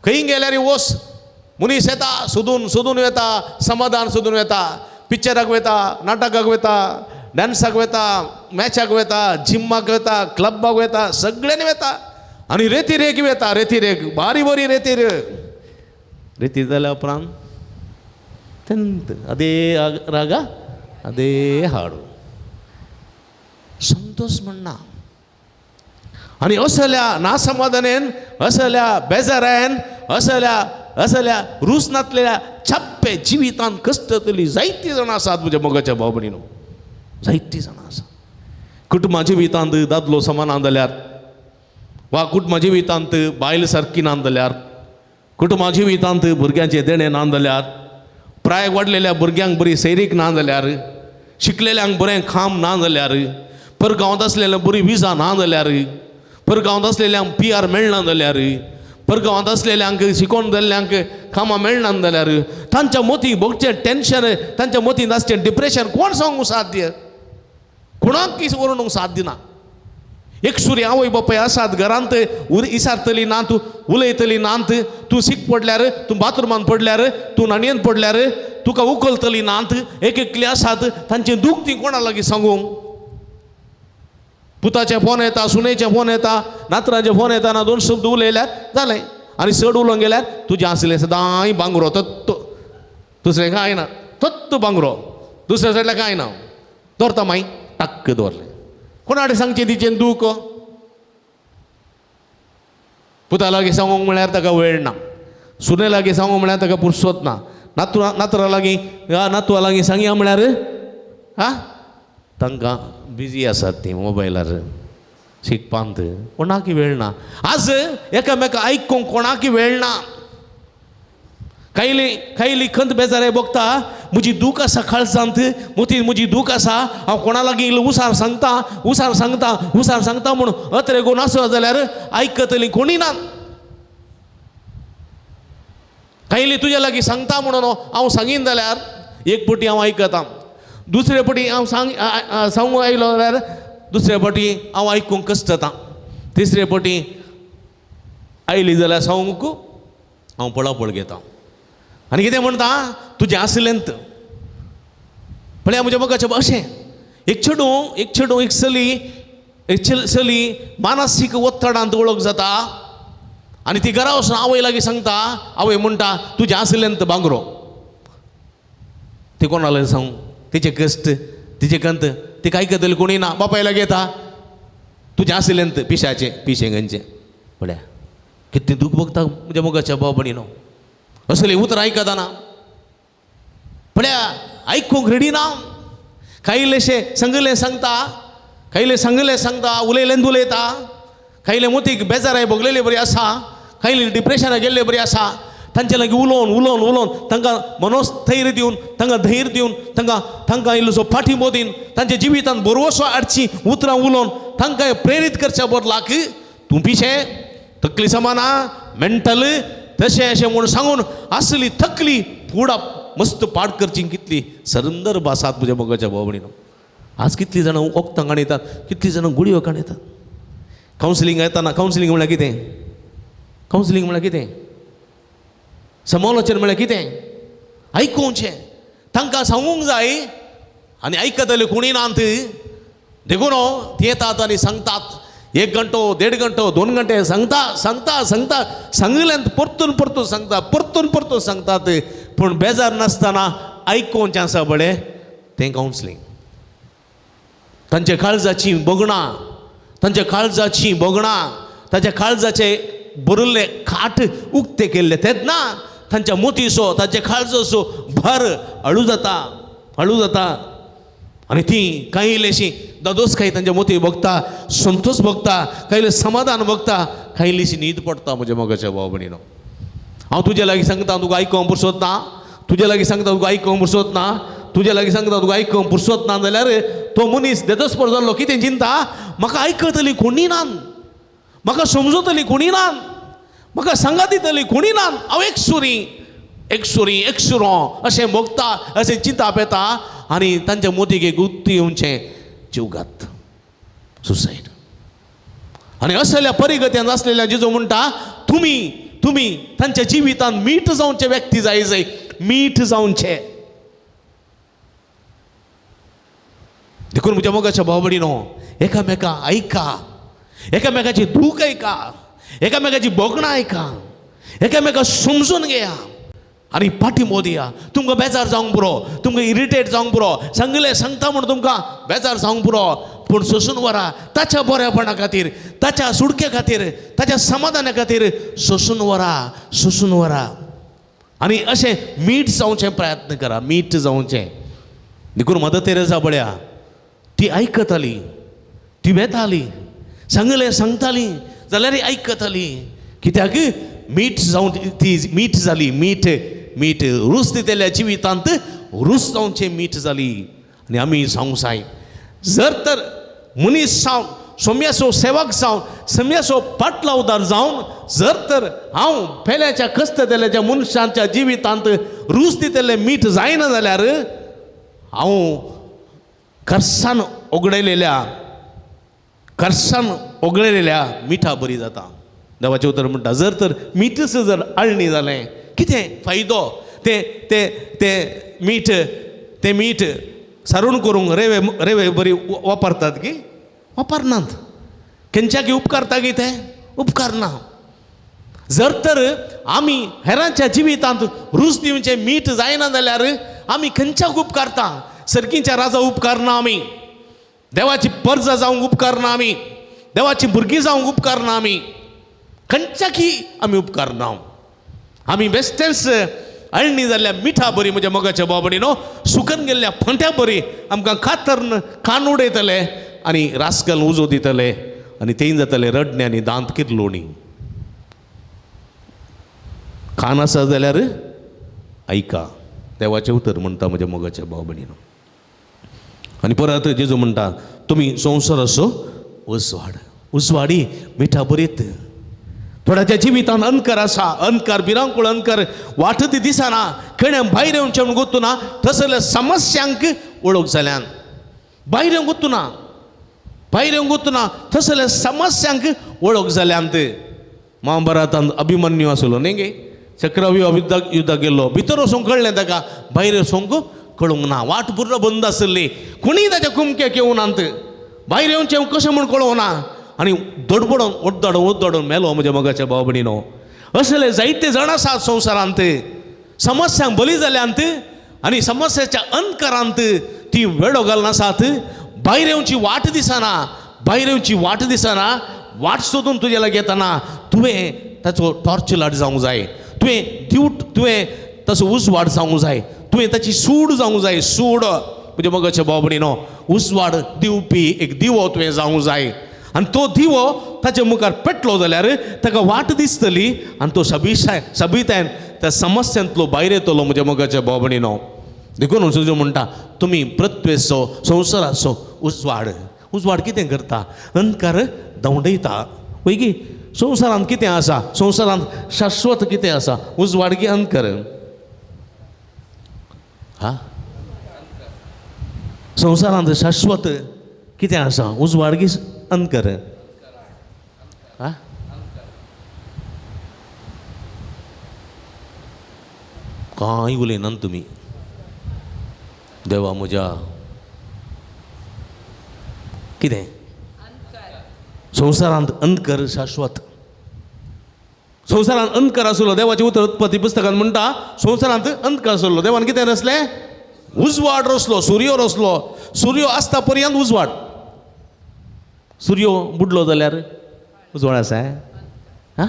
खंय गेल्यार वस मनीस येता सोदून सोदून वेता, समाधान सोदून वेता, पिक्चराक वता, नाटकाक वता, डांसाक वता, मॅचाक वता, जिम्माक वता, क्लबाक वता, सगळ्यांनी वता आनी रेती रेग वता, रेती रेग बारी बरी रेती रेग रेती जाल्या उपरांत तेंत अदे रागा अदे हाडू संतोष म्हणना. आनी असल्या नासमाधानेन, असल्या बेजारायन, असल्या असल्या रूस नातलेल्या छाप्पे जिवितांत कश्टतली जायतीं जाणां आसात म्हज्या मोगाच्या भाव भयणीनो, जायतीं जाणां आसात. कुटुंबा जिवितांत दादलो समान जाल्यार वा कुटुंबा जिवितांत बायल सारकी ना जाल्यार, कुटुंबा जिवितांत भुरग्यांचें देणें ना जाल्यार, प्राय वाडलेल्या भुरग्यांक बरी सैरीक ना जाल्यार, शिकलेल्यांक बरें खाम ना जाल्यार, परगांवांत आसलेल्यांक बरी विजा ना जाल्यार, परगांवांत आसलेल्यांक पी आर मेळना जाल्यार, परगांवांत आसलेल्यांक शिकोवन जाल्ल्यांक कामां मेळना जाल्यार, तांच्या मोती भोगचें टेंशन, तांच्या मोतींत आसचें डिप्रेशन कोण सांगूंक साध्य, कोणाक व्हरूंक साध्य ना. एक सुरी आवय बापाय आसात घरांत, इसारतली ना, तूं उलयतली ना, तूं सीक पडल्यार, तूं बाथरुमान पडल्यार, तूं न्हाणयेन पडल्यार तुका उखलतली ना. एक एकली आसात तांचें दूख ती कोणा लागीं सांगूंक. पुताचे फोन येता, सुनेचे फोन येता, नातरांचे फोन येता, ना दोन शब्द उलयल्यार जालें. आनी चड उलोवंक गेल्यार तुजें आसलें सदांय बांगरो तत्व, दुसरें कांय ना, तत्व बांगरो, दुसऱ्या सायडल्यार कांय ना. दवरता मागीर टाक्क दवरलें. कोणा कडेन सांगचें तिचें दूख? पुता लागीं सांगूंक म्हळ्यार ताका वेळ ना, सुने लागीं सांगूंक म्हळ्यार ताका पुरसोत ना, नातरा लागीं नातवा लागीं सांगया म्हळ्यार हा तांकां बिजी आसात तीं मोबायलार शिकपांत, कोणाकय वेळ ना. आज एकामेका आयकूंक कोणाकय वेळ ना. कायली कायली खंत बेजाराय भोगता, म्हजी दूख आसा काळजांत, मोती म्हजी दूख आसा, हांव कोणा लागीं इल्लो उसार सांगता, उसार सांगता, उसार सांगता म्हूण अत्रे गो नासलो जाल्यार आयकतली कोणी ना. कायली तुज्या लागीं सांगता म्हणून हांव सांगीन जाल्यार एक पटी हांव आयकतां, दुसरे पटी हांव सांगूंक आयलो जाल्यार दुसरे पटी हांव आयकूंक कश्टतां, तिसरे पटी आयली जाल्यार सांगूंक हांव पळापळ घेतां. आनी कितें म्हणटा तुजें आसलेंत पळया म्हज्या मोगाचें अशें एक चेडूं, एक चेडूं, एक चली, एक चली मानसीक ಒತ್ತಡಾंत वळख जाता आनी ती घरा वचून आवय लागीं सांगता. आवय म्हणटा तुजें आसलेंत बांगरो. ती कोणा लागीं सांगू तिचें कश्ट, तिचें कंत तिका आयकतली कोणी ना. बापाय लागीं येता तुजें आसलेंत पिशाचें, पिशें खंयचें. पळया कितलें दूख भोगता म्हज्या मोगाच्या भाव भयणीनो, असलीं उतरां आयकतना. पळया आयकूंक रेडी ना. कायलेशें सांगलें सांगता, कायलें सांगलें सांगता, उलयलें उलयता, कायले मोतीक बेजाराय भोगलेले बरी आसा, कायले डिप्रेशनाक गेल्ले बरी आसा. तांचे लागीं उलोवन उलोवन उलोवन तांकां मनोस्थैर्य दिवन, तांकां धैर्य दिवन, तांकां तांकां इल्लोसो पाठिंबो दिवन, तांच्या जिवितांत बरोसो हाडची उतरां उलोवन तांकां प्रेरीत करच्या बदलाक तूं पिशें, तकली समाना, मेंटल तशें अशें म्हूण सांगून असली तकली फुडां मस्त पाड करची कितली संदर्भ आसात म्हज्या मोगाच्या भाव भयणीनो. आज कितलीं जाणां वखदां काणयतात, कितलीं जाणां गुळयो काणयतात. कावन्सिलींग येताना कावन्सिलींग म्हळ्यार कितें? कावन्सिलींग म्हळ्यार कितें? समालोचन म्हळ्यार कितें? आयकुचें, तांकां सांगूंक जाय आनी आयकतले कोणी नात. देखून ती येतात आनी सांगतात, एक घंटो, देड घंटो, 2 घंटे सांगता सांगता सांगता, सांगिल्ल्यान परतून परतून सांगता, परतून परतून सांगतात, पूण बेजार नासतना आयकुचें आसा पळय तें कावन्सिलींग. तांच्या काळजाची भोगणां, तांच्या काळजाची भोगणां, तांच्या काळजाचे भरिल्ले खाट उक्ते केल्ले तेन्ना तांच्या मोतीचो, तांच्या काळजाचो भर हळू जाता, हळू जाता. आनी ती कांय इल्लेशी दादोस कांय तांच्या मोती भोगता, संतोष भोगता, कांय इल्लें समाधान भोगता, कांय इल्लीशी न्हीद पडटा. म्हज्या मोगाच्या भाव भयणीनो, हांव तुजे लागीं सांगता तुका आयकूंक पुरसोत ना, तुजे लागीं सांगता तुका आयकूंक पुरसोत ना, तुजे लागीं सांगता तुका आयकूंक पुरसोत ना जाल्यार तो मनीस देदोसपोर जाल्लो कितें चिंता, म्हाका आयकतली कोणी ना, म्हाका समजतली कोणी ना, म्हाका सांगात दितली कोणी ना, हांव एकसुरी एकसुरी एकसुरो अशें भोगता, अशें चिंताप येता आनी तांच्या मोतीक एक गुत्ती येवचें जीवघात. सुसायड. आनी असल्या परिगत्यान आसलेल्या जेजू म्हणटा तुमी तुमी तांच्या जिवितांत मीठ जावचे व्यक्ती जाय जाय, मीठ जावचे. देखून म्हज्या मोगाच्या भाव भयणीनो, एकामेका आयका, एकामेकाची दूख आयका, एकामेकाची भोगणां आयका, एकामेका समजून घेया आनी पाठिंबो दिया. तुमकां बेजार जावंक पुरो, तुमकां इरिटेट जावंक पुरो, सांगलें सांगता म्हूण तुमकां बेजार जावंक पुरो, पूण सोंसून वरा. ताच्या बऱ्यापणा खातीर, ताच्या सुटके खातीर, ताच्या समाधाना खातीर सोंसून वरा, सोंसून वरा. आनी अशें मीठ जावचें प्रयत्न करा, मीठ जावचें. देखून मदर तेरेजा पळया, ती आयकताली, ती वेताली, सांगलें सांगताली जाल्यार आयकताली. कित्याक मीठ जावन ती मीठ जाली, मीठ मीठ रूच दितल्या जिवितांत रूच जावचें मीठ जाली. आनी आमी जावंक जाय. जर तर मनीस जावन, सोम्याचो सेवक जावन, सोम्याचो पाटलावदार जावन जर तर हांव पेल्याच्या कश्टतेल्याच्या मनशांच्या जिवितांत रूच दितलें मीठ जायना जाल्यार हांव खरसान ओगडलेल्या, खरसान ओगळलेल्या मिठा बरी जाता. देवाचें उतर म्हणटा जर तर मीठच जर आळणी जालें कितें फायदो? तें तें तें मीठ, तें मीठ सारून करूंक रेवे रेवे बरी वापरतात की वापरनात. खंयच्याकी उपकारता की तें उपकारना. जर तर आमी हेरांच्या जिवितांत रूच दिवचें मीठ जायना जाल्यार आमी खंयच्याक उपकारता? सर्कींच्या राजा उपकारना आमी, देवाची परजा जावंक उपकारना आमी, देवाची भुरगीं जावंक उपकारना आमी, खंयच्याकी आमी उपकारना. आमी बेश्टेंच अळणी जाल्ल्या मिठा बरी म्हज्या मोगाच्या बाबडी न्हू सुकन गेल्ल्या फांट्या बरी आमकां कातਰਨ कान उडयतले आनी रासकल उजो दितले आनी तें जातले रडणे आनी दांत किरलोणी. कान आसा जाल्यार आयका, देवाचें उतर म्हणटा म्हज्या मोगाच्या भाव भयणीनो. आनी परत जेजू म्हणटा तुमी संवसाराचो उजवाड, उजवाडी मिठा बरीत. थोड्याच्या जिवितांत अंधकार आसा, अंधकार भिरांकूळ अंधकार, वाट ती दिसना, खेण्या भायर येवचें म्हूण गोत्तुना, तसल्या समस्यांक वळख जाल्यान भायर येवंक गोत्तुना, भायर येवंक गोत्तुना, तसल्या समस्यांक वळख जाल्यान. महाभारतांत अभिमन्यू आसलो न्ही गे, चक्रव्यूह युद्धाक युद्धाक गेल्लो, भितर वचूंक कळ्ळें ताका, भायर वचूंक कळूंक ना, वाट पुर्ण बंद आसली, कोणीय ताच्या कुमक्याक येवनात, भायर येवचें कशें म्हूण कळोवना आनी दडबडोन ओड्डोडून ओड्डोडून मेलो म्हज्या मोगाच्या भाव भयणीनो. असले जायते जाण आसात संवसारांत, समस्यांक बली जाल्यांत आनी समस्याच्या अंधकारांत ती वेडो घालून आसात. भायर येवची वाट दिसना, भायर येवची वाट दिसना, वाट सोदून तुज्या लागीं येतना तुवें ताचो टॉर्च लायट जावंक जाय, तुवें दिवट, तुवें ताचो उजवाड जावंक जाय, तुवें ताची सूड जावंक जाय, सूड म्हज्या मोगाच्या भाव भयणीनो. उजवाड दिवपी एक दिवो तुवें जावंक जाय आनी तो दिवो ताचे मुखार पेटलो जाल्यार ताका वाट दिसतली आनी तो सबिशाय सबितायन त्या समस्यांतलो भायर येतलो म्हज्या मोगाच्या भाव भयणीनो. देखून जेजू म्हणटा तुमी पृथ्वेचो संवसाराचो उजवाड. उजवाड कितें करता? अंधकार धांवडयता. वय की संवसारांत कितें आसा? संवसारांत शाश्वत कितें आसा? उजवाड की अंधकार? हा, संवसारांत शाश्वत कितें आसा? उजवाड की अंधकार? हा, कांय उलयनात तुमी. देवा म्हज्या, कितें संवसारांत अंधकार शाश्वत? संवसारांत अंधकार आसलो. देवाचें उतर उत्पत्ती पुस्तकांत म्हणटा संवसारांत अंधकार आसलो, देवान कितें रचलें? उजवाड रचलो, सुर्यो रचलो. सुर्यो आसता पर्यंत उजवाड, सुर्यो बुडलो जाल्यार उजवाड आसा? हा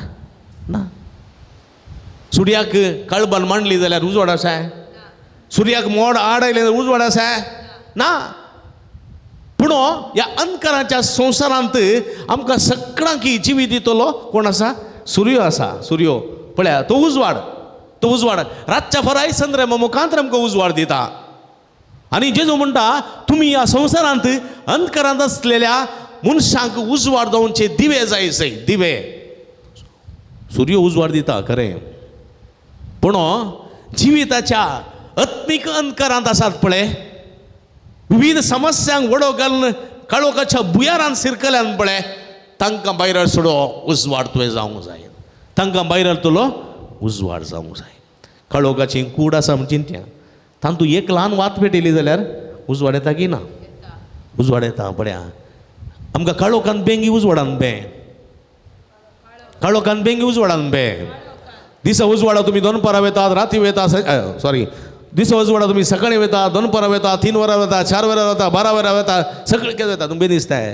ना. सुर्याक कळबान मांडली जाल्यार उजवाड आसा? सुर्याक मोड आड आयलें जाल्यार उजवाड आसा? ना. पूण ह्या अंधकाराच्या संवसारांत आमकां सगळ्यांक जिवीत दितलो कोण आसा? सुर्यो आसा. सुर्यो पळया, तो उजवाड, तो उजवाड रातच्या फराय संद्रमा मुखांत आमकां उजवाड दिता. आनी जेजू म्हणटा तुमी ह्या संवसारांत अंधकारांत आसलेल्या मनशांक उजवाड जावचे दिवे जाय सय, दिवे. सुर्यो उजवाड दिता खरें, पूण जिविताच्या आत्मीक अंधकारांत आसात पळय, विविध समस्यांक वडो घालून काळोखाच्या भुयारान सिरकल्यान पळय तांकां भायर सोडो उजवाड तुवें जावंक जाय, तांकां भायर तुलो उजवाड जावंक जाय. काळोखाची कूड आसा म्हण चिंत्या, तांतू एक ल्हान वात पेटयली जाल्यार उजवाड येता की ना? उजवाड येता. पळया आमकां काळोखान बेंगी उजवाडान बें, काळोखान बेंगी उजवाडान बें. दिसा उजवाडा तुमी दनपारां वेतात, राती वेता, सॉरी दिसा उजवाडा तुमी सकाळीं वेता, दनपारां वेता, 3 वरां वेता, 4 वरां वेता, 12 वरां वेता, सगळें कितें वेता तुमकां दिसताय.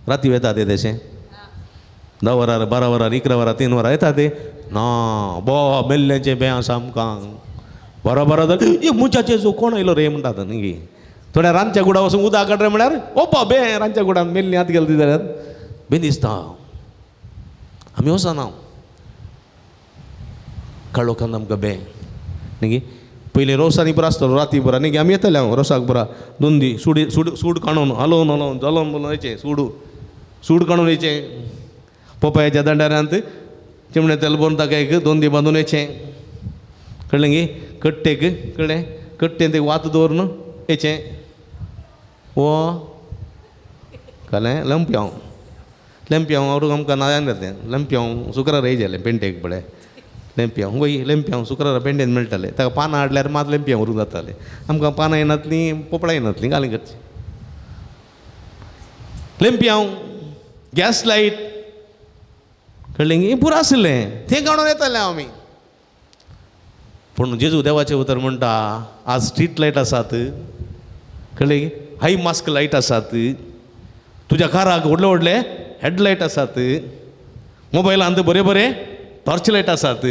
राती वेता ते तशें 10 वरां 12 वरां 11 वरां 3 वरां येता ते ना बो मेल्ल्याचें बें आसा आमकां. बरोबर जाल्यार एक मनशाचें जो कोण आयलो रे म्हणटात न्ही. थोड्या रांदच्या गुडा वचून उदक काडलें म्हळ्यार ओपा बें रांदच्या गुडान मेल्ली हात गेली जाल्यार बें दिसता. आमी वचना काळोखान आमकां बें न्ही. पयलीं रोसांनी पुरो आसतलो राती पुरा न्ही, आमी येतले हांव रोसाक पुरा दोन दी सुडी सूड सूड काडून हालोवन हालोवन जलोवन बलोवन येचें सूड सूड काडून येचें पोपायच्या दांडारांत चिमणे तेल भरून ताका एक 2 दी बांदून येचें कळ्ळें गी. कट्टेक कळ्ळें कट्टेन ते वात दवरून येचें वो कळ्ळें. लंप्यांव लंप्यांव आवडूं आमकां नायान जातें लंप्यांव शुक्रार येयलें पेंटेक पळय लेंप्यांव वय लेंप्यांव शुक्रारा पेंटेन मेळटालें. ताका पानां हाडल्यार मात लेंप्यांव व्हरूंक जातालें. आमकां पानां येनातलीं पोपळां येनातलीं घालीं करचीं. लेंप्यांव गॅस लायट कळ्ळें गी पुरो आशिल्लें तें काडून येतालें आमी. पूण जेजू देवाचें उतर म्हणटा आज स्ट्रीट लायट आसात कळ्ळें गी, हाय मास्क लायट आसात, तुज्या काराक व्हडले व्हडले हेडलायट आसात, मोबायलांत बरे बरे टॉर्च लायट आसात.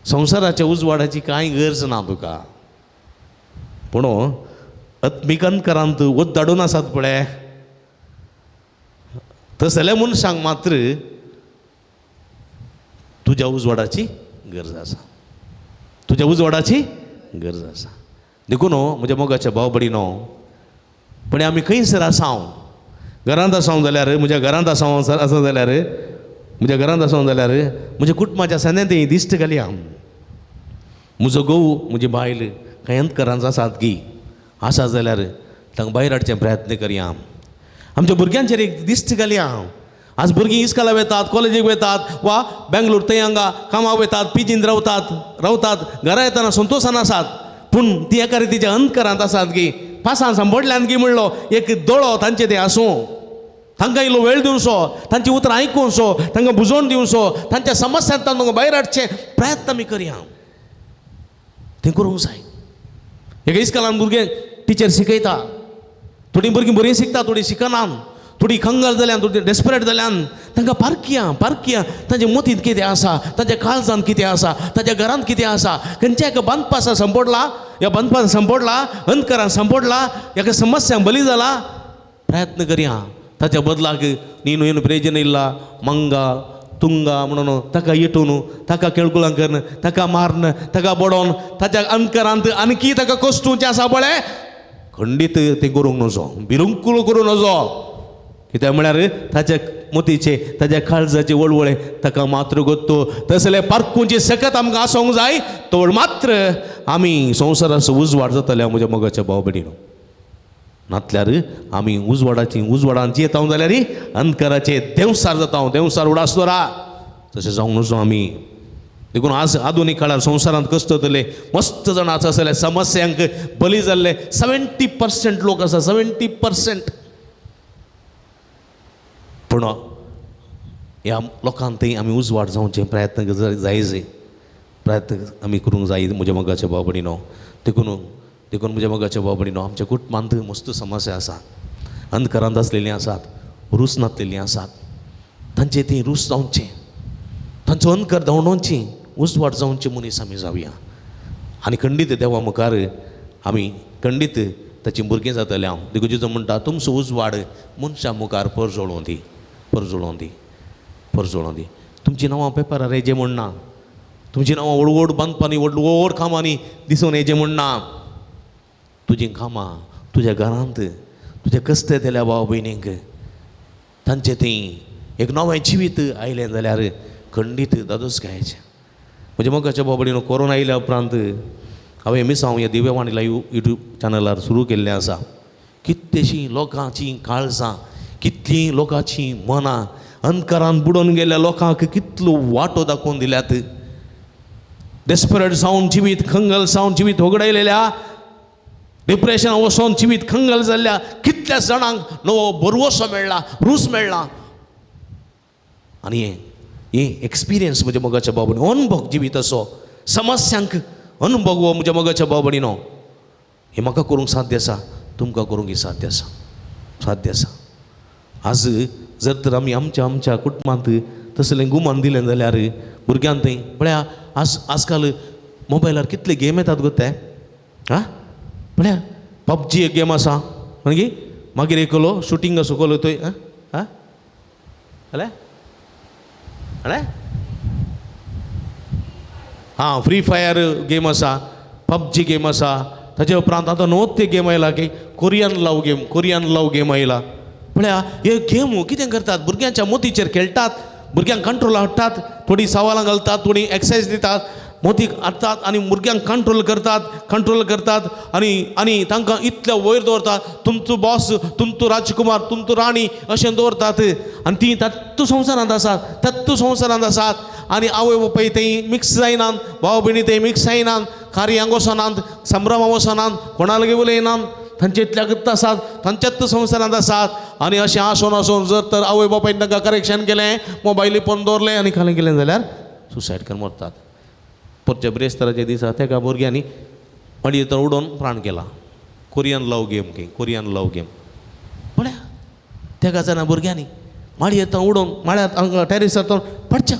संवसाराच्या उजवाडाची कांय गरज ना तुका. पूण आत्मीक अंतकरांत वत धाडून आसात पळय तसल्या मनशांक मात्र तुज्या उजवाडाची गरज आसा, तुज्या उजवाडाची गरज आसा. देखून म्हज्या मोगाच्या भाव भयणीनो, पण आमी खंयसर आसा, घरांत आसा जाल्यार म्हज्या घरांत आसा आसा जाल्यार म्हज्या घरांत आसा जाल्यार म्हज्या कुटुंबाच्या सांद्यांत दिश्ट घालया. म्हजो घोव म्हजी बायल कांय अंतकरांत आसात की आसा जाल्यार तांकां भायर हाडचे प्रयत्न करया. आमच्या भुरग्यांचेर एक दिश्ट घालया. आज भुरगीं इस्कोला वेतात, कॉलेजीक वेतात वा बेंगलोर थंय हांगा कामाक वेतात, पिजीन रावतात रावतात, घरा येतना संतोशान आसात, पूण ती एका रितीच्या अंतकरांत आसात की पासां सांबडल्यान की म्हणलो एक दोळो तांचे ते आसूं, तांकां इल्लो वेळ दिवचो, तांची उतरां आयकुवचो, तांकां बुजोवन दिवचो, तांच्या समस्यांत तांकां भायर हाडचे प्रयत्न आमी करया. तें करूंक जाय. एका इस्कोलान भुरगें टिचर शिकयता, थोडीं भुरगीं बरीं शिकता, थोडीं शिकनात, थोडीं कंगाल जाल्यान, थोडीं डेस्परेट जाल्यान, तांकां पारखिया पारखिया तांच्या मतींत कितें आसा, तांच्या काळजांत कितें आसा, तांच्या घरांत कितें आसा, खंयच्या एका बांदपासा संपोडला, ह्या बांदपासा संपोडला, अंधकारान संपोडला, एका समस्यांक बली जाला. प्रयत्न करया ताच्या बदलाक नीनु ಏನು ಪ್ರಯೋಜನ ಇಲ್ಲ, ಮಂಗ तुंग म्हणून ताका येटून ताका केळकुळां करून ताका मारून ताका बडोवन ताच्या अंतकरांत आणखी ताका कश्टूचें आसा पळय खंडीत तें करूंक नजो, बिलकुल करूं नजो. कित्याक म्हळ्यार ताच्या मोतीचे ताच्या काळजाचे वळवळे ताका मात्र गोत्तो. तसले पारखुंची सकत आमकां आसूंक जाय, तोड मात्र आमी संवसाराचो उजवाड जातले म्हज्या मोगाच्या भाव भयणीनो. नातल्यार आमी उजवाडाची उजवाडान जियेता जाल्यार अंधकाराचे देंवसार जाता, देंवसार उडास दवरा. तशें जावंक नजो आमी. देखून आज आधुनीक काळार संवसारांत कश्ट जातले मस्त जाण आसा जाल्यार समस्यांक बली जाल्ले 70% लोक आसा, 70%. पूण ह्या लोकांक थंय आमी उजवाड जावचे प्रयत्न जाय जाय, प्रयत्न आमी करूंक जाय म्हज्या मोगाच्या भाव भयणीनो. देखून देखून म्हज्या मोगाच्या भाव भयणीनो, आमच्या कुटुंबांत मस्त समस्या आसा, अंधकारांत आसलेलीं आसात, रूस नासलेलीं आसात, तांचे ती रूस जावचें, तांचो अंधकार धांवडोवची, उजवाड जावचे मनीस आमी जावया. आनी खंडीत देवा मुखार आमी खंडीत ताचीं भुरगीं जातलें हांव. देखून जेजू म्हणटा तुमचो उजवाड मनशां मुखार परजळों दी, परजळों दी, परजळों दी. तुमचीं नांवां पेपरार येजे म्हण ना, तुमचीं नांवां व्हड व्हड बांदपानी व्हड व्हड कामांनी दिसून येजे म्हण ना. तुजीं कामां तुज्या घरांत तुज्या कश्ट येतल्या भाव भयणींक तांचें थंय एक नवें जिवीत आयलें जाल्यार खंडीत दादोस गायचें. म्हज्या मोगाच्या भाव भयणीनो, कोरोना आयल्या उपरांत हांवें मिसांव ह्या दिव्यवाणी लायव्ह यूट्यूब चॅनलार सुरू केल्लें आसा. कितलीशीं लोकांचीं काळजां, कितलीं लोकांचीं मनां अंधकारान बुडोवन गेल्ल्या लोकांक कितलो वाटो दाखोवन दिल्यात. डेस्परेट जावन जिवीत खंगल जावन जिवीत होगडायलेल्या, डिप्रेशन वचोन जिवीत खंगल जाल्ल्या कितल्या जाणांक नवो बरवसो मेळ्ळा, रूच मेळ्ळा. आनी हें एक्सपिरियन्स म्हज्या मोगाच्या भाव भयणीनो, अनुभव जिवीत असो समस्यांक अनुभव हो म्हज्या मोगाच्या भाव भयणीनो, हें म्हाका करूंक साध्य आसा, तुमकां करूंक साध्य आसा, साध्य आसा. आज जर तर आमी आमच्या आमच्या कुटुंबांत तसलें गुमान दिलें जाल्यार भुरग्यांक थंय पळया आज आजकाल मोबायलार कितले गेम येतात गो ते, आं पळया पबजी एक गेम आसा, मागीर मागीर एकलो शुटींग असो कोलो थंय, आं आं जालें जालें आं फ्री फायर गेम आसा, पबजी गेम आसा. ताचे उपरांत आतां नवोच ते गेम आयला की Korean love game, Korean love game आयला. पळया हे गेम कितें करतात, भुरग्यांच्या मोतीचेर खेळटात, भुरग्यांक कंट्रोल हाडटात, थोडीं सवालां घालतात, थोडीं एक्सरसायज दितात, मोतीक हाडटात आनी भुरग्यांक कंट्रोल करतात, कंट्रोल करतात आनी आनी तांकां इतले वयर दवरतात, तुमचो बॉस, तुमचो राजकुमार, तुमचो राणी अशें दवरतात. आनी तीं तत्तू संवसारांत आसात, तत्तू संवसारांत आसात. आनी आवय बापाय थंय मिक्स जायनात, भाव भयणी थंय मिक्स जायनात, कार्यांक वचनात, संभ्रमाक वचनात, कोणा लागीं उलयनात, तांचे इतल्या गत्त आसात, तांच्याच संवसारांत आसात. आनी अशें आसून आसून जर तर आवय बापायन तांकां करेक्शन केलें, मोबायली फोन दवरलें आनी खालें केलें जाल्यार सुसायड करून मरतात. परच्या ब्रेस्ताराच्या दिसा तेका भुरग्यांनी मागीर तर उडोवन प्राण केला. कोरियन लव गेम की कोरियन लव गेम पळया तेका जाणा भुरग्यांनी माडयेर तर उडोवन माळ्यार हांगा टॅरिसार तर पडच्या.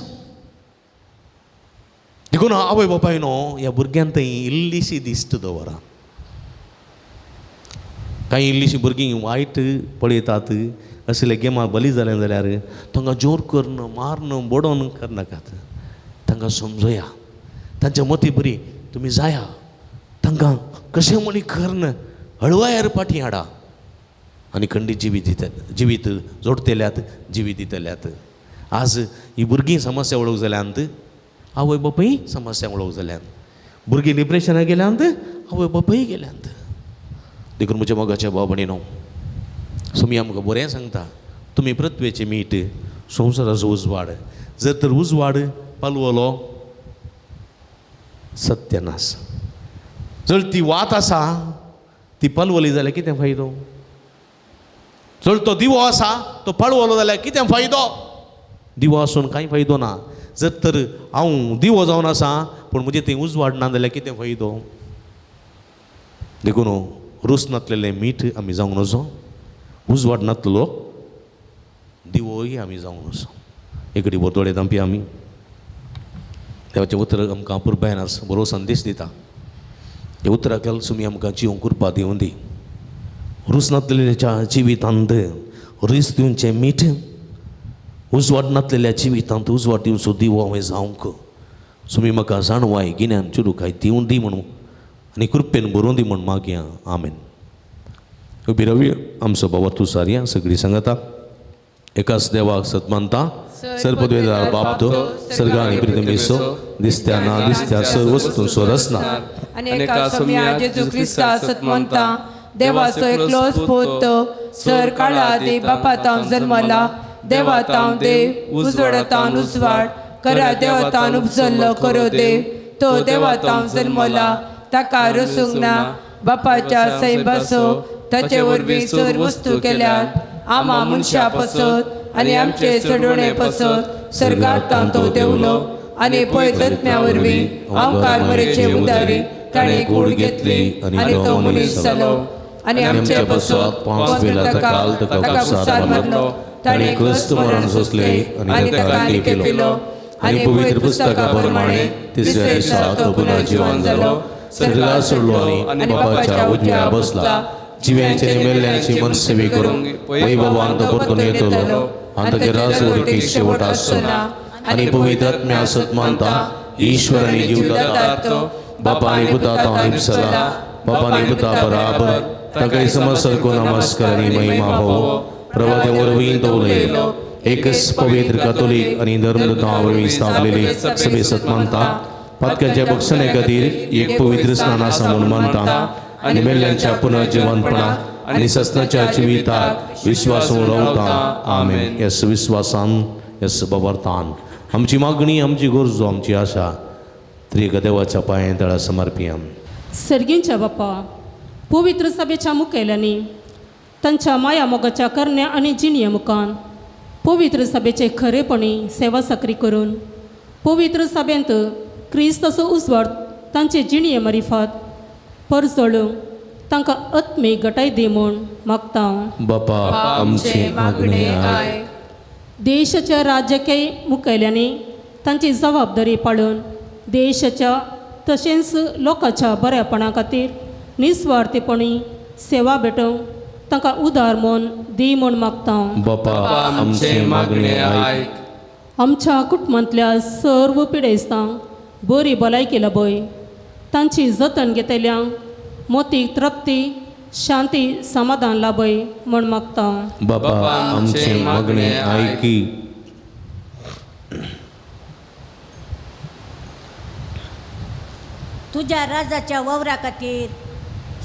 देखून आवय बापाय न्हू ह्या भुरग्यांक थंय इल्लीशी दिश्ट दवरा. कांय इल्लीशीं भुरगीं वायट पळयतात, असले गेमा बली जालें जाल्यार तांकां जोर करून मारून बडोवन करनाकात, तांकां समजया, तांच्या मती बरी तुमी जाया, तांकां कशें म्हणी करून हळवायर पाटी हाडा आनी खंडीत जिवीत दितात, जिवीत जोडटेल्यात, जिवीत दितल्यात. आज ही भुरगीं समस्या वळख जाल्यांत, आवय बापूय समस्या वळख जाल्यांत, भुरगीं डिप्रेशनाक गेल्यांत, आवय बापूय गेल्यांत. देखून म्हज्या मोगाच्या भाव भयणीनो, सुमी आमकां बरें सांगता, तुमी पृथ्वेचें मीठ, संवसाराचो उजवाड. जर तर उजवाड पालवलो सत्यनाश. जर ती वात आसा ती पालवली जाल्यार कितें फायदो? जर तो दिवो आसा तो पालवलो जाल्यार कितें फायदो? दिवो आसून कांय फायदो ना. जर तर हांव दिवो जावन आसा पूण म्हजें थंय उजवाड ना जाल्यार कितें फायदो? देखून रूस नासलेलें मीठ आमी जावंक नजो, उजवाड नासलो दिवोय आमी जावंक नजो. एकडी बोरदोळे धांपी आमी देवाचें उतर आमकां पुरबायन आसा, बरो संदेश दिता. त्या उतराक सुमी आमकां जिवंक कृपा दिवं दी. रूस नासलेल्या जिवितांत रीस दिवचें मीठ, उजवाड नासलेल्या जिवितांत उजवाड दिवचो दिवो हांवें जावंक. सुमी म्हाका जाणवाय गिन्यान चुरुकाय दिवं दी म्हणून आनी कृपेन बरोवन दी म्हूण मागया. आमेन. उबी रावया, आमचो बाबा तूं सारया सगळीं सांगता एकाच देवाक सत मानता, सर्पद्वेदार बाप तो सर्ग आनी पृथ्वीचो दिसत्या ना दिसत्या सर्व वस्तूंचो रचना. आनी एका सोम्या जेजू क्रिस्ता सत मानता, देवाचो एकलोच पूत, सर काळा आदी बापा तावन जल्मला, देवा तावन देव, उजवाडा तावन उजवाड, करा देवा तावन उपजल्लो करो देव, तो देवा तावन जल्मला, ताका रसूंक ना, बापाच्या सैबासो ताचे वरवीं सर वस्तू केल्यात, आमा मनशा पसत आनी आमचे चडवणे पसत सर्गात तो देवलो आनी पळय तत्म्या वरवीं आमकार मरेचे उदारी ताणें कूड घेतली आनी तो मनीस जालो आनी आमचे पसत पांच ताका कुसार मारलो, ताणें क्रिस्त मरण सोंसलें आनी ताका लिखेपिलो आनी पवित्र पुस्तका प्रमाणे तिसऱ्या दिसा तो पुनर्जिवन जालो, सर्गात सोडलो आनी बापाच्या उजव्या बसला, जिव्यांचे आनी मेल्ल्यांची मनसेवी करूंक वैभवान तो परतून येतलो आनी ताचे राजवटीक शेवट आसचो ना. आनी पवित्र आत्म्या सत मानता, ईश्वर आनी जीवदाता, बापा आनी पुता तावन लिपसला, बापा आनी पुता बराबर ताकाय समज सारको नमस्कार आनी महिमा फावो. प्रभाते वरवीं तो उलयलो, एकच पवित्र कातोलीक आनी धर्मदूतां वरवीं स्थापलेली सभे सत मानता, पातकांच्या बक्षणे खातीर एक पवित्र स्नान आसा म्हूण मानता आनी मेल्ल्यांच्या पुनर्जिवनपणा आनी सस्नाच्या जिविताक विश्वास रावता. आमेन. येस विश्वासान, येस बाबार्थान आमची मागणी, आमची गरजो, आमची आशा त्रिएक देवाच्या पांया तळा समर्पिया. सर्गींच्या बापा, पवित्र सभेच्या मुखेल्यांनी तांच्या माया मोगाच्या करण्या आनी जिणये मुखान पवित्र सभेचे खरेपणी सेवा साकरी करून पवित्र सभेंत क्रिस्ताचो उजवाड तांचे जिणये मारिफात परजळूंक तांकां आत्मीक गटाय दी म्हूण मागता. बापा आमचे मागणे आयक. देशाच्या राजकीय मुखेल्यांनी तांची जबाबदारी पाळून देशाच्या तशेंच लोकांच्या बऱ्यापणा खातीर निस्वार्थीपणी सेवा भेटोवंक तांकां उदार म्हूण दी म्हूण मागता. बापा आमचे मागणे आयक. आमच्या कुटुंबांतल्या सर्व पिडेस्तांक बरी भलायकी लाभय, तांची जतन घेतल्यांक मोतीक तृप्ती, शांती, समाधान लाभय म्हूण मागता. बापा आमचे मागणे आयकी. तुज्या राजाच्या वावरा खातीर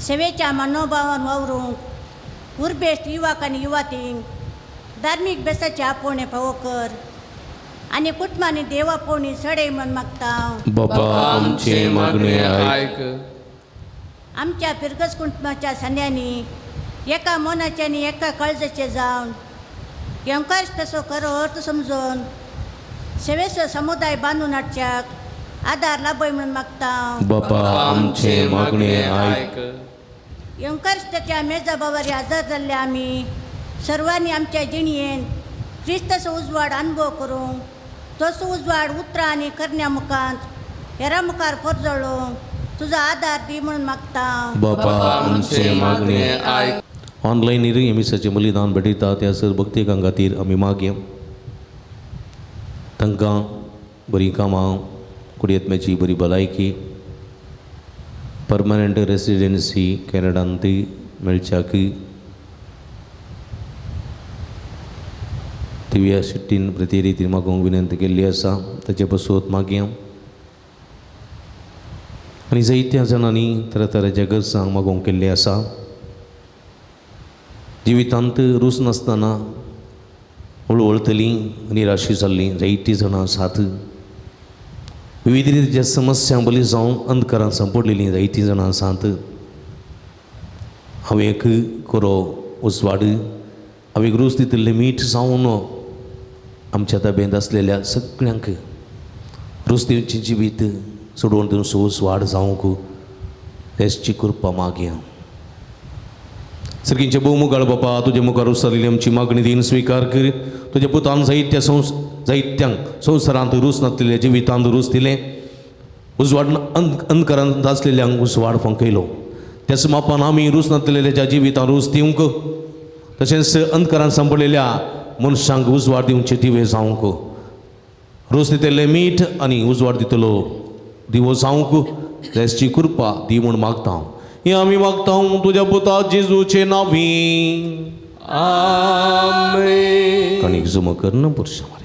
सेवेच्या मनोभावान वावरूंक उर्बेस्त युवक आनी युवतींक धार्मीक बेसाचे आपोवणे फावो कर आनी कुटुंबांनी देवा पोवणी सडय म्हूण मागता. बापा आमचे मागणे आयक. आमच्या फिरगस कुटुंबाच्या सांद्यांनी एका मनाचे आनी एका काळजाचे जावन येवकारच तसो खरो अर्थ समजून सेवेचो समुदाय बांदून हाडच्याक आदार लाभय म्हणून मागता. बापा आमचे मागणे आयक. येवकारस्ताच्या मेजा बाबारी हजर जाल्ले आमी सर्वांनी आमच्या जिणयेन क्रिस्ताचो उजवाड अनुभव करूंक तसो उजवाड उतरां आनी करण्या मुखांत हेरा मुखार परजळूंक तुजो आदार दी म्हणून मागता. बापा आमचे मागणे आयक. ऑनलायन एमिसाचें बलिदान भेटयता त्या सर भक्तिकां खातीर आमी मागया. तांकां बरीं कामां, कुडयेतम्याची बरी भलायकी, परमनंट रेसिडेन्सी कॅनडांत मेळच्याक दिव्या शेट्टीन प्रति रितीन मागूंक विनंती केल्ली आसा, ताचे पसत मागया. आनी जायत्या जाणांनी तरातराच्या गरजांक मागोवंक केल्ली आसा. जिवितांत रूच नासतना वळवळतलीं, निराशी जाल्लीं जायतीं जाणां आसात. विविध रितीच्या समस्यां बली जावन अंधकारान सांपडलेलीं जायतीं जाणां आसात. हांव एक खरो उजवाड, हांव एक रूच दितलें मीठ जावन आमच्या ताब्यांत आसलेल्या सगळ्यांक रूच दिवचें जिवीत सोडोवन दिवन उजवाड जावंक तेची कृपा मागया. सर्गींचे भोवमुगाळ बापा, तुजे मुखार उसारिल्ली आमची मागणी दीन स्विकार कर. तुज्या पुतान जायत्या जायत्यांक संवसारांत रूच नासलेल्या जिवितांत रूच दिलें, उजवाड अंधकारांत आसलेल्यांक उजवाड फांकयलो. त्याच मापान आमी रूच नासलेल्याच्या जिवितांत रूच दिवंक, तशेंच अंधकारांत सांपडलेल्या मनशांक उजवाड दिवचे दिवे जावंक, रूच दितलें मीठ आनी उजवाड दितलो दिवो जावंक तेची कृपा दी म्हूण मागता. हें आमी मागता तुज्या पुता जेजूचे नांवी. आमेन. कणीक जुमो कर पुरुषा मरे.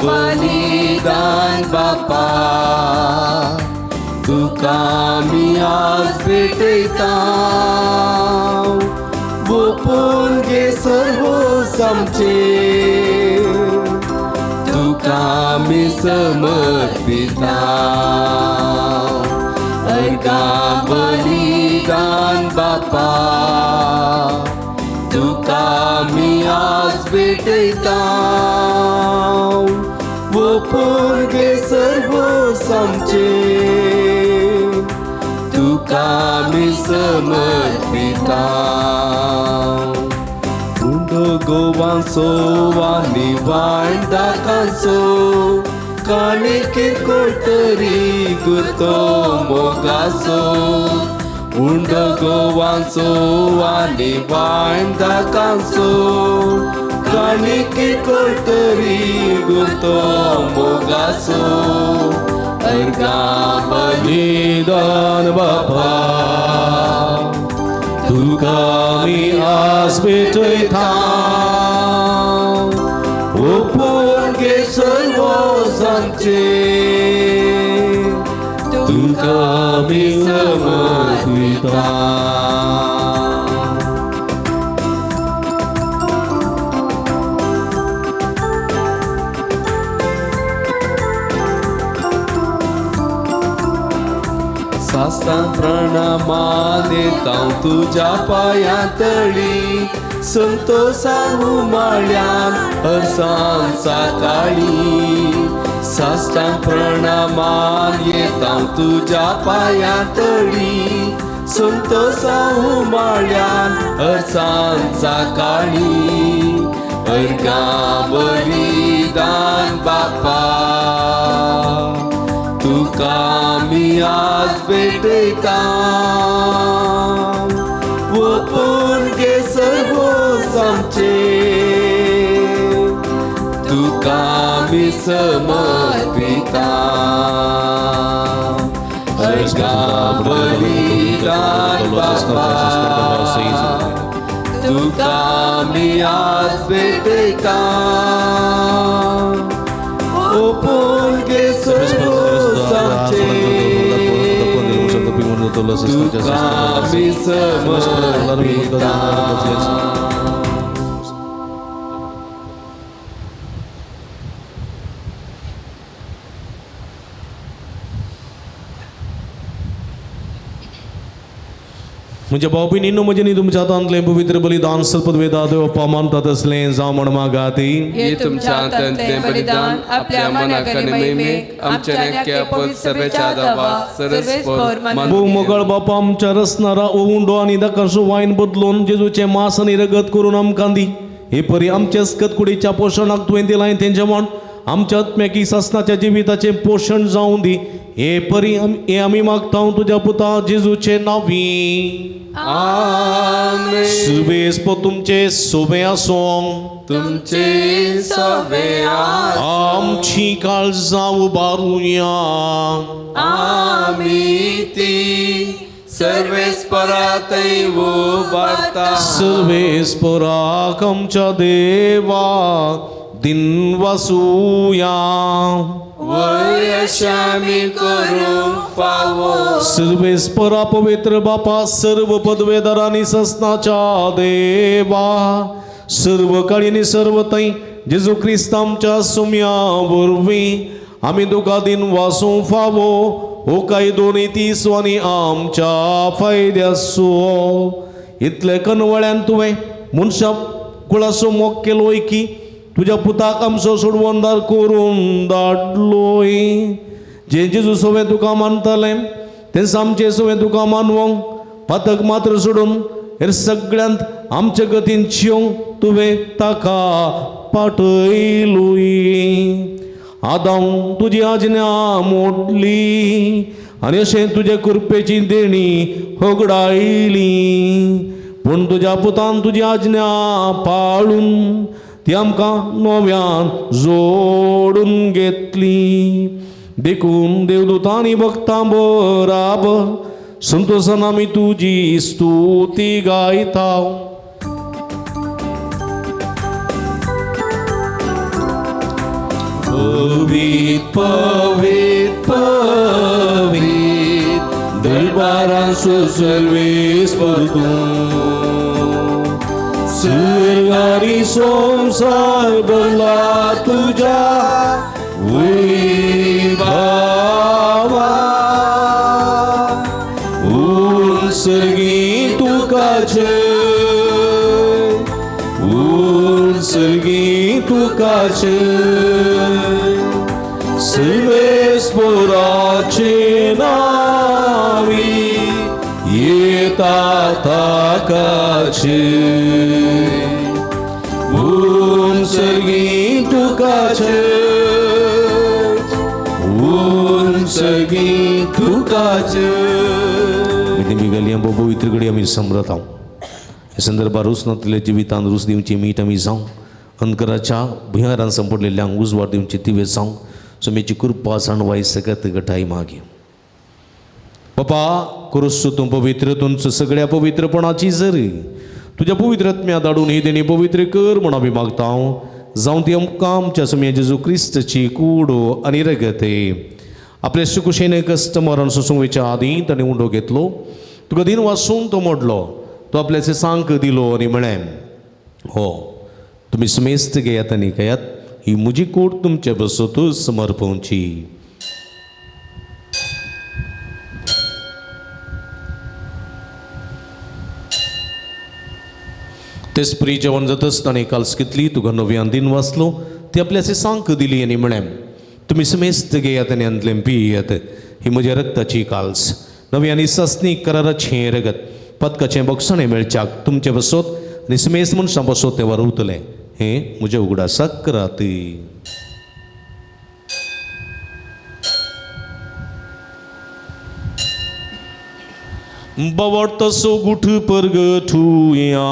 बलिदान बापा तुका आमी आज भेटयता, ओपून घे सर्वोस आमचे, तुका आमी समर्पिता. अर्घां बलिदान बापा तुका आमी आज भेटयता, ओपून घे सर्वोस आमचे, तुका आमी समर्पिता. उंडो गोवांचो आनी वायन दाकांचो काणी किरकोळ तरी गुतो मोगाचो, उंडो गोवांचो आनी वायन दाकांचो काणी किरकोळ तरी गुतो मोगाचो. अर्घां बलिदान बापा तुका आमी आज आज भेटयता ओपून घे सर्व सांगचे तुका आमी समर्पिता. सास्तां प्रणामान येता तुज्या पांयां तळी संतोषान उमाळ्यान हरसान सकाळी. सास्तां प्रणामान येता तुज्या पांयां तळी संतोषान उमाळ्यान हरसान सकाळी. अर्घां बलिदान बापा तुका आमी आज भेटयता ओपून घे सर्व आमचे तुका आमी समर्पिता. अर्घां बलिदान बापा तुका आमी आज भेटयता ओपून घे सर्व आमचे तुका आमी समर्पिता. म्हज्या भाव भयणींनो म्हजें न्ही तुमच्या हातांतलें पवित्र बलिदान सल्पद वेदा देवप्पा मानतात असलें जावं म्हण मागाती. हे तुमच्या हातांतलें बलिदान आपल्या मनाक आनी महिमेक आमच्या न्याक्या पवित्र सभेच्या दावाक सरस्पर मानून भोव मोगाळ बापा आमच्या रसणारा उंडो आनी दाकासो वायन बदलून जेजूचें मांस आनी रगत करून आमकां दी. हे परी आमच्या कुडीच्या पोशणाक तुवें दिलां तें जेवण आमच्या आत्म्याकी सासनाच्या जिविताचें पोशण जावं दी. हे परी हे आमी मागता तुज्या पुता जेजूचे नांवी. आमेन. सुबेस तुमचे सोबे आसूं तुमचे सोबे आसूं. आमची काळजां उबारुया आमी ती सर्वेस्परातय उबारता. सर्वेस्पराक आमच्या देवा दिन वासुया वय अशें आमी करूंक फावो. सर्वेस्परा पवित्र बापा सर्व पदवेदारांनी ससनाच्या देवा सर्व काळी आनी सर्व थंय जेजू क्रिस्त आमच्या सुम्या वरवीं आमी तुका दिन वासूंक फावो हो कायदो नीती आनी आमच्या फायद्याचो. इतले कनवळ्यान तुवें मनशा कुळाचो मोग केलोय की तुज्या पुताक आमचो सोडवंदार करून धाडलोय. जे जेजू सवें तुका मानतालें तें आमचें सवें तुका मानवंक पातक मात्र सोडून हेर सगळ्यांत आमचे गतीन चिवंक तुवें ताका पाटयलोय. आदांव तुजी आज्ञा मोडली आनी अशें तुजे कृपेची देणी होगडायली. पूण तुज्या पुतान तुजी आज्ञा पाळून ती आमकां नव्यान जोडून घेतली. देखून देवदूतांनी भक्तां बराबर संतोषान आमी तुजी स्तुती गायता. पवीत पवीत पवीत दरबारांचो सर्वेस्पर तूं सर्गारी संवसार भरला तुज्या वैभवा. उत्सर्गी तुका जय उत्सर्गी तुका जय सर्वेस्पराचे नावी येता ताकाचे उत्सर्गी तुका जय उत्सर्गी तुका जय. मिगलियां पवित्र घडी आमी समरता ह्या संदर्भार रूस नातलेल्या जिवितान रूस दिवची मीठ आमी जावं अंधकाराच्या भुंयारान संपडलेल्यांक उजवाड दिवची दिवे जावं स्वामीची कृपा जाणवाय सगत गटाय मागीर. बापा क्रिस्तू तूं पवित्र तुमचो सगळ्या पवित्रपणाची जरी तुज्या पवित्र आत्म्या धाडून ही देणी पवित्र कर म्हूण आमी मागता. जावं ती आमकां आमच्या सोम्या जेजू क्रिस्ताची कूड आनी रगत. आपले सुकुशेन कश्ट मरण सोसूंक वयच्या आदीं ताणें उंडो घेतलो, तुका दिन वासून तो मोडलो, तो आपल्या सांक दिलो आनी म्हळें, हो तुमी समेस्त घेयात आनी खायात, ही म्हजी कूड तुमचे बसतूच समर्पवची. तेच प्री जेवण जातच ताणें काल्स घेतली, तुका नव्यान दिन वाचलो, ती आपल्या सांक दिली आनी म्हळें, तुमी समेस्त घेयात आनी आंतलें पियात, ही म्हज्या रक्ताची काल्स, नवी आनी सासणी कराराचें रगत, पदकाचें बक्षणें मेळच्याक तुमचे बसोत आनी समेस्त मनशां बसोत तें वरवतलें, हें म्हज्या उगडासाक करात. बावडतसो गुठ परगठुया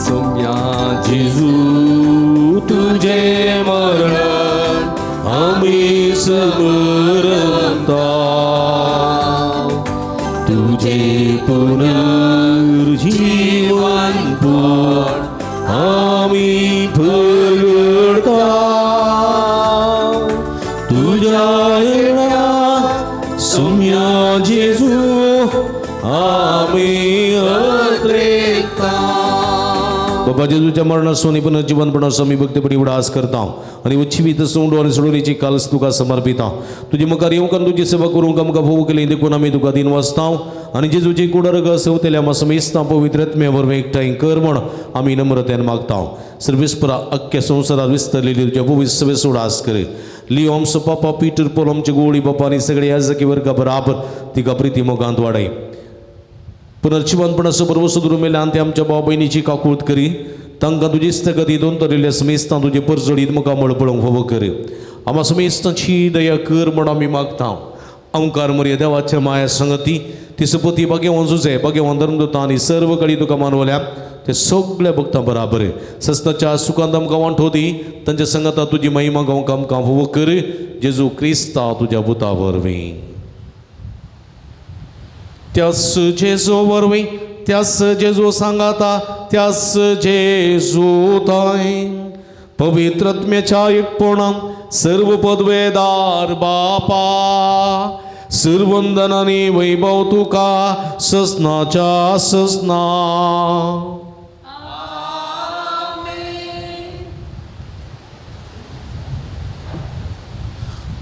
सोम्या जेजू तुझे मरण आमी समरता, तुझे पुनर्जीवन पण आमी परगडता, तुझ्या येण्या सोम्या जेजू आमी अत्रेकता. बाबा जेजूच्या मरणासून आनी पुनर्जीवनपणाचो आमी भक्तीपणी उडास करता आनी उच्छिवीत सोंडू आनी सोडोवणेची काल्स तुका समर्पिता. तुजे मुखार येवंक आनी तुजी सेवा करूंक आमकां भोव केली देखून आमी तुका दिन वाचता आनी जेजूची कुडरग सेवतेल्या आमकां समेस्तां पवित्र आत्म्या वरवीं एकठांय कर म्हण आमी नम्रतेन मागता. सर्वेस्परा अख्ख्या संवसारात विस्तरलेली तुज्या पवित्र सभेचो उडास कर. लियो आमचो पापा पीटर पोल आमचे गोळी बापा आनी सगळे याजकी वर्गा बराबर तिका प्रिती मोगांत वाडय. पुनर्जीवनपणाचो भरवसो धरून मेल्यान ते आमच्या भाव भयणीची काकूत करी, तांकां तुजी स्थगती दोन तरिल्ल्या समेस्तां तुजे परजळीत मुखार मळ पळोवंक फावो कर. आमा समेस्तांची दया कर म्हण आमी मागता. अंकार मरया देवाच्या माया संगती ती सपती भाग्यवान जुजे भाग्यवान धर्मदूतां आनी सर्व कळी तुका मानवल्या ते सगळ्या भक्तां बराबर सस्ताच्या सुखांत आमकां वांटो दी, तांच्या संगता तुजी महिमा गावंक आमकां फावो कर. जेजू क्रिस्ता तुज्या पुता वरवीं. त्यास जेजू वरवीं, त्यास जेजू सांगाता, त्यास जेजू ताय पवित्र आत्म्याच्या एकपणान सर्व पदवेदार बापा सर्वंदन आनी वैभव तुका ससनाच्या ससना.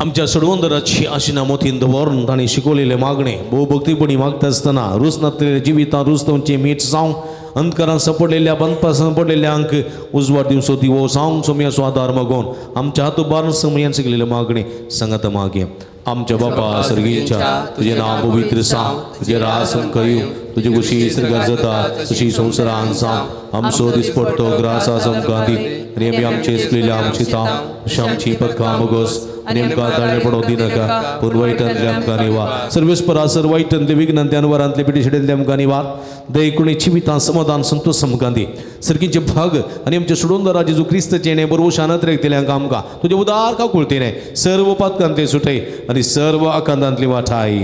आमच्या सडवंदराची आशिना मोतीन दवरून तांणी शिकवलेले मागणे भोवभक्तीपणी मागता आसतना रूच नासलेल्या जिवितां रुजतवचें मीठ जावं, अंधकारान सपडलेल्या बंदपासान पडलेल्यांक उजवाड दिवचो दिवो जावं, सोम्याचो आदार मागोवन आमच्या हात उबारून समयान शिकलेले मागणे सांगात मागे. आमच्या बापा सर्गीच्या तुजें नांव पवित्र जावं, तुजें राज येवं, तुजी खुशी सर्गार जाता तशी संवसारान जावं. आमचो दिसपडतो ग्रास आज आमकां दी आनी आमी आमचे चुकलेल्या आमची ताव अशी आमची पक्का मोगोस आनी आमकां ताळें पडोवं दिनाका, पूण वायटांतले आमकां निवार. सर्वेस्परा सर वायटांतले विघ्नांतले अनवरांतले पिटीशेंतले आमकां निवार. दयकुणी जिवितां समाधान संतोष आमकां दी. सर्गीचे भाग आनी आमच्या सोडूनदारा जेजू क्रिस्ताचें हें बरोवशान अत्रेकतल्यांक आमकां तुजें उदार काकुळतेने सर्व पातकांतले सुटय आनी सर्व आकांतांतली वाठाय.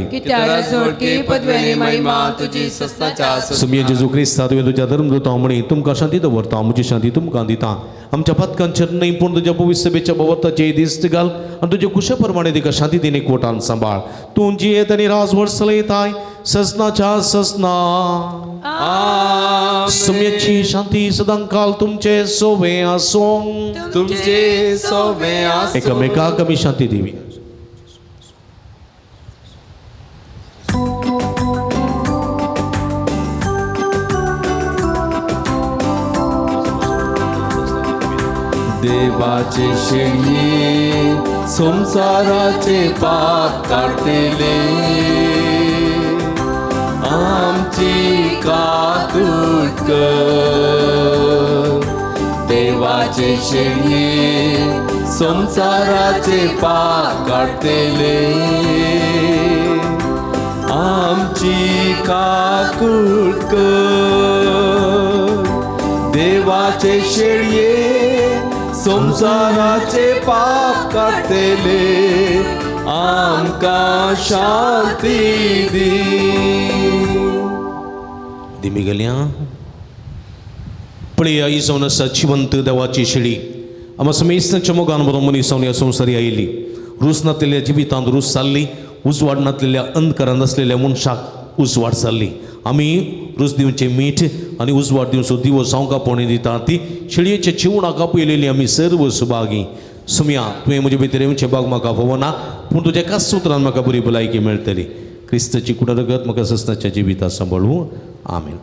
सुमये जेजू क्रिस्ता तुवें तुज्या धर्मदूतां म्हणी तुमकां शांती दवरता, म्हजी शांती तुमकां दिता. आमच्या पातकांचेर न्हय पूण तुज्या पवित्र सभेच्या भोवताचे दिश्ट घाल आनी तुज्या कुशा प्रमाणे तिका शांती दिने कोटान सांबाळ. तूं जियेत आनी राजवट चलयताय ससनाच्या ससना. सुम्याची शांती सदांकाल तुमचे सोवे आसूं, तुमचे सोवे आसूं. एकामेकाक आमी शांती दिवी. देवाचे शेळये संसाराचे पाप काडटले, आमची काकूट कर. देवाचे शेळये संसाराचे पाप काडटले, आमची काकूट कर. देवाचे शेळये संसाराचे पाप काडटले, आमकां शांती दी. दिमी गेल्या पळया ही जावन आसा जिवंत देवाची शेळी. आमा समेस्तांच्या मोगान बरो मनीस जावन ह्या संवसारी आयिल्ली. रूस नासलेल्या जिवितांत रूस जाल्ली, उजवाड नासलेल्या अंधकारांत आसलेल्या मनशाक उजवाड जाल्ली. आमी रूस दिवचें मीठ आनी उजवाड दिवचो दिवो जावंक आपोवणी दिता ती शेळयेच्या जिवणाक आपयलेली आमी सर्व सुभागी. सुमया तुवें म्हजे भितर येवचें बाग म्हाका फोवना, पूण तुज्या एकाच सुत्रान म्हाका बरी भलायकी मेळटली. क्रिस्ताची कुडरगत म्हाका सस्नाच्या जिविता सांबाळूं. आमेन.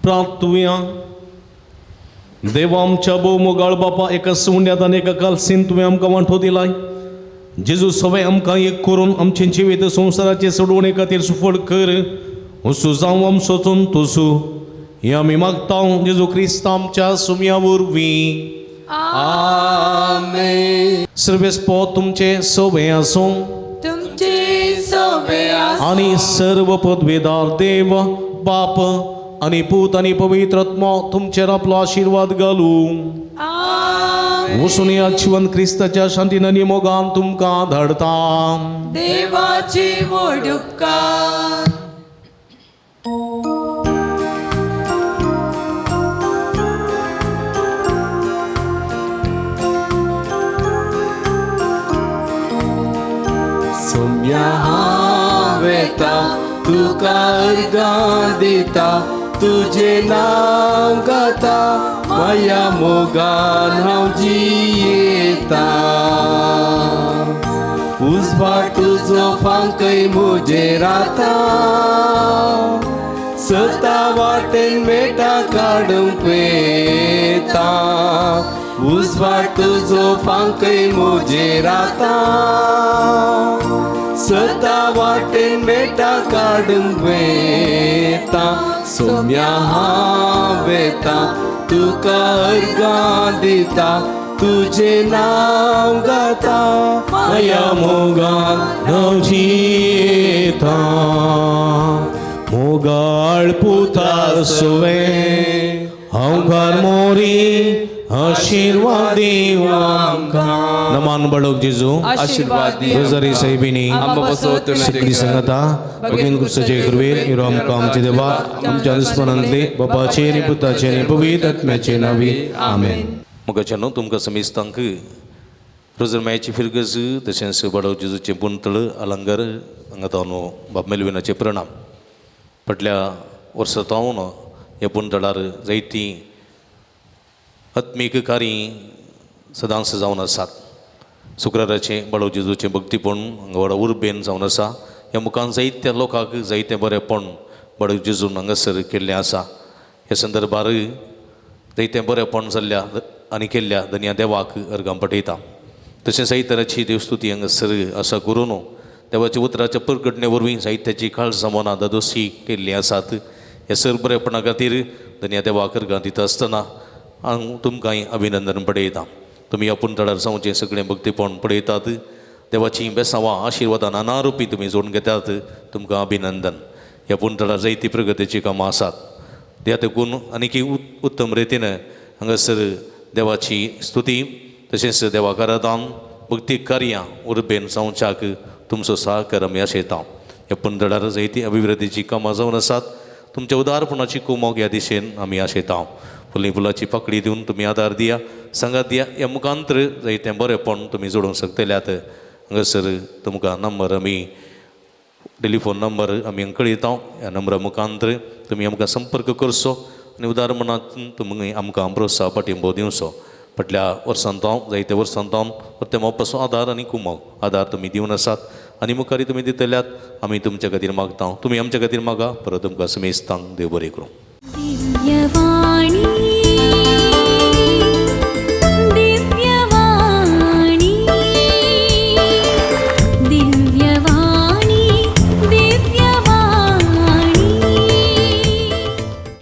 प्रार्थुया. देवा आमच्या भोव मोगाळ बापा, एका सुंड्यांत आनी एका कालसीन तुवें आमकां वांटो दिलाय. जेजू सगळें आमकां एक करून आमचें जिवीत संवसाराचे सोडवणे खातीर सुफळ कर. असो जावं आमचो तोसू हें आमी मागता जेजू क्रिस्त आमच्या सुम्या वरवीं. आमेन. सर्वेस्पो तुमचें सवें आसूं आनी सर्व पदवेदार देव बाप आनी पूत आनी पवित्र आत्मो तुमचेर आपलो आशिर्वाद घालूं. वचून ह्या जिवन क्रिस्ताच्या शांतीन आनी मोगान तुमकां धाडता. देवाची व्हड उपकार. सोम्या हांव वेता तुका अर्गां दिता, तुजें नांव गाता, माया मोगान हांव जियेता. उजवाड तुजो फांकय म्हजेर आतां, सता वाटेन मेटा काडूंक वेता. उजवाड तुजो फांकय म्हजेर आतां, सता वाटेन मेटा काडूंक वेता. सोम्या हांव वेता तुका अर्गां दिता, तुजें नांव गाता, माया मोगान हांव जियेता. मोगाळ पुता सुवें हांव घर मोरी आशीर्वाद दिवं आमकां. नमान बाळक जेजू आशीर्वाद दी. रोजारी साहेबिनी सगळी संगता भगवीन क्रिस्ताचे कृपेन इरो आमकां आमचे देवा आमच्या दुस्मनांतले बापाचे आनी पुताचे आनी पवित्र आत्म्याचे नांवी. आमेन. मोगाच्यानो तुमकां समेस्तांक रोजरमायाची फिरगज तशेंच बाडो जेजूचें पुंतळ अलंकार हांगा तावन बाब मेलविनाचे प्रणाम. फाटल्या वर्सा तावन ह्या पुंतळार जायतीं आत्मीक कार्य सदांच जावन आसात. शुक्राराचें बाळो जेजूचें भक्तीपण हांगा व्हडा उर्बेन जावन आसा. ह्या मुखान जायत्या लोकांक जायतें बरेंपण बाळो जेजून हांगासर केल्लें आसा. ह्या संदर्भार जायतें बरेंपण जाल्ल्या आनी केल्ल्या धन्या देवाक अर्गां पठयता. तशें जायतराची देवस्तुती हांगासर आसा करून देवाच्या उतराच्या परगटणे वरवीं जायत्याची काळजां मनां दादोशी केल्लीं आसात. ह्या सर बरेपणा खातीर धन्या देवाक अर्गां दिता आसतना हांव तुमकांय अभिनंदन पडयता. तुमी आपूण तळार जावचें सगळें भक्तीपण पळयतात. देवाचीं बेसांवां आशिर्वादां नाना रुपी तुमी जोडून घेतात. तुमकां अभिनंदन. ह्या पुणतळार जायती प्रगतीचीं कामां आसात. त्या देखून आनीकी उत्तम रितीन हांगासर देवाची स्तुती तशेंच देवाक आराधन भक्ती कार्यां उर्बेन जावच्याक तुमचो सहकार आमी आशयता. ह्या पुणतळार जायती अभिवृद्धीचीं कामां जावन आसात. तुमच्या उदारपणाची कुमोक ह्या दिशेन आमी आशयता. फुली फुलाची पाकळी दिवन तुमी आदार दिया, सांगात दिया. ह्या मुखांतर जायतें बरेंपण तुमी जोडूंक शकतल्यात. हांगासर तुमकां नंबर आमी टेलिफोन नंबर आमी कळयता. ह्या नंबरा मुखांतर तुमी आमकां संपर्क करचो आनी उदार मनात तुमी आमकां प्रोत्साह पाठिंबो दिवचो. फाटल्या वर्सान तावन जायत्या वर्सान तावन परते मोपाचो आदार आनी कुमोक आदार तुमी दिवन आसात आनी मुखारय तुमी दितल्यात. आमी तुमच्या खातीर मागता, तुमी आमच्या खातीर मागा. परत तुमकां समेस्तांक देव बरें करूं. दिव्यवाणी.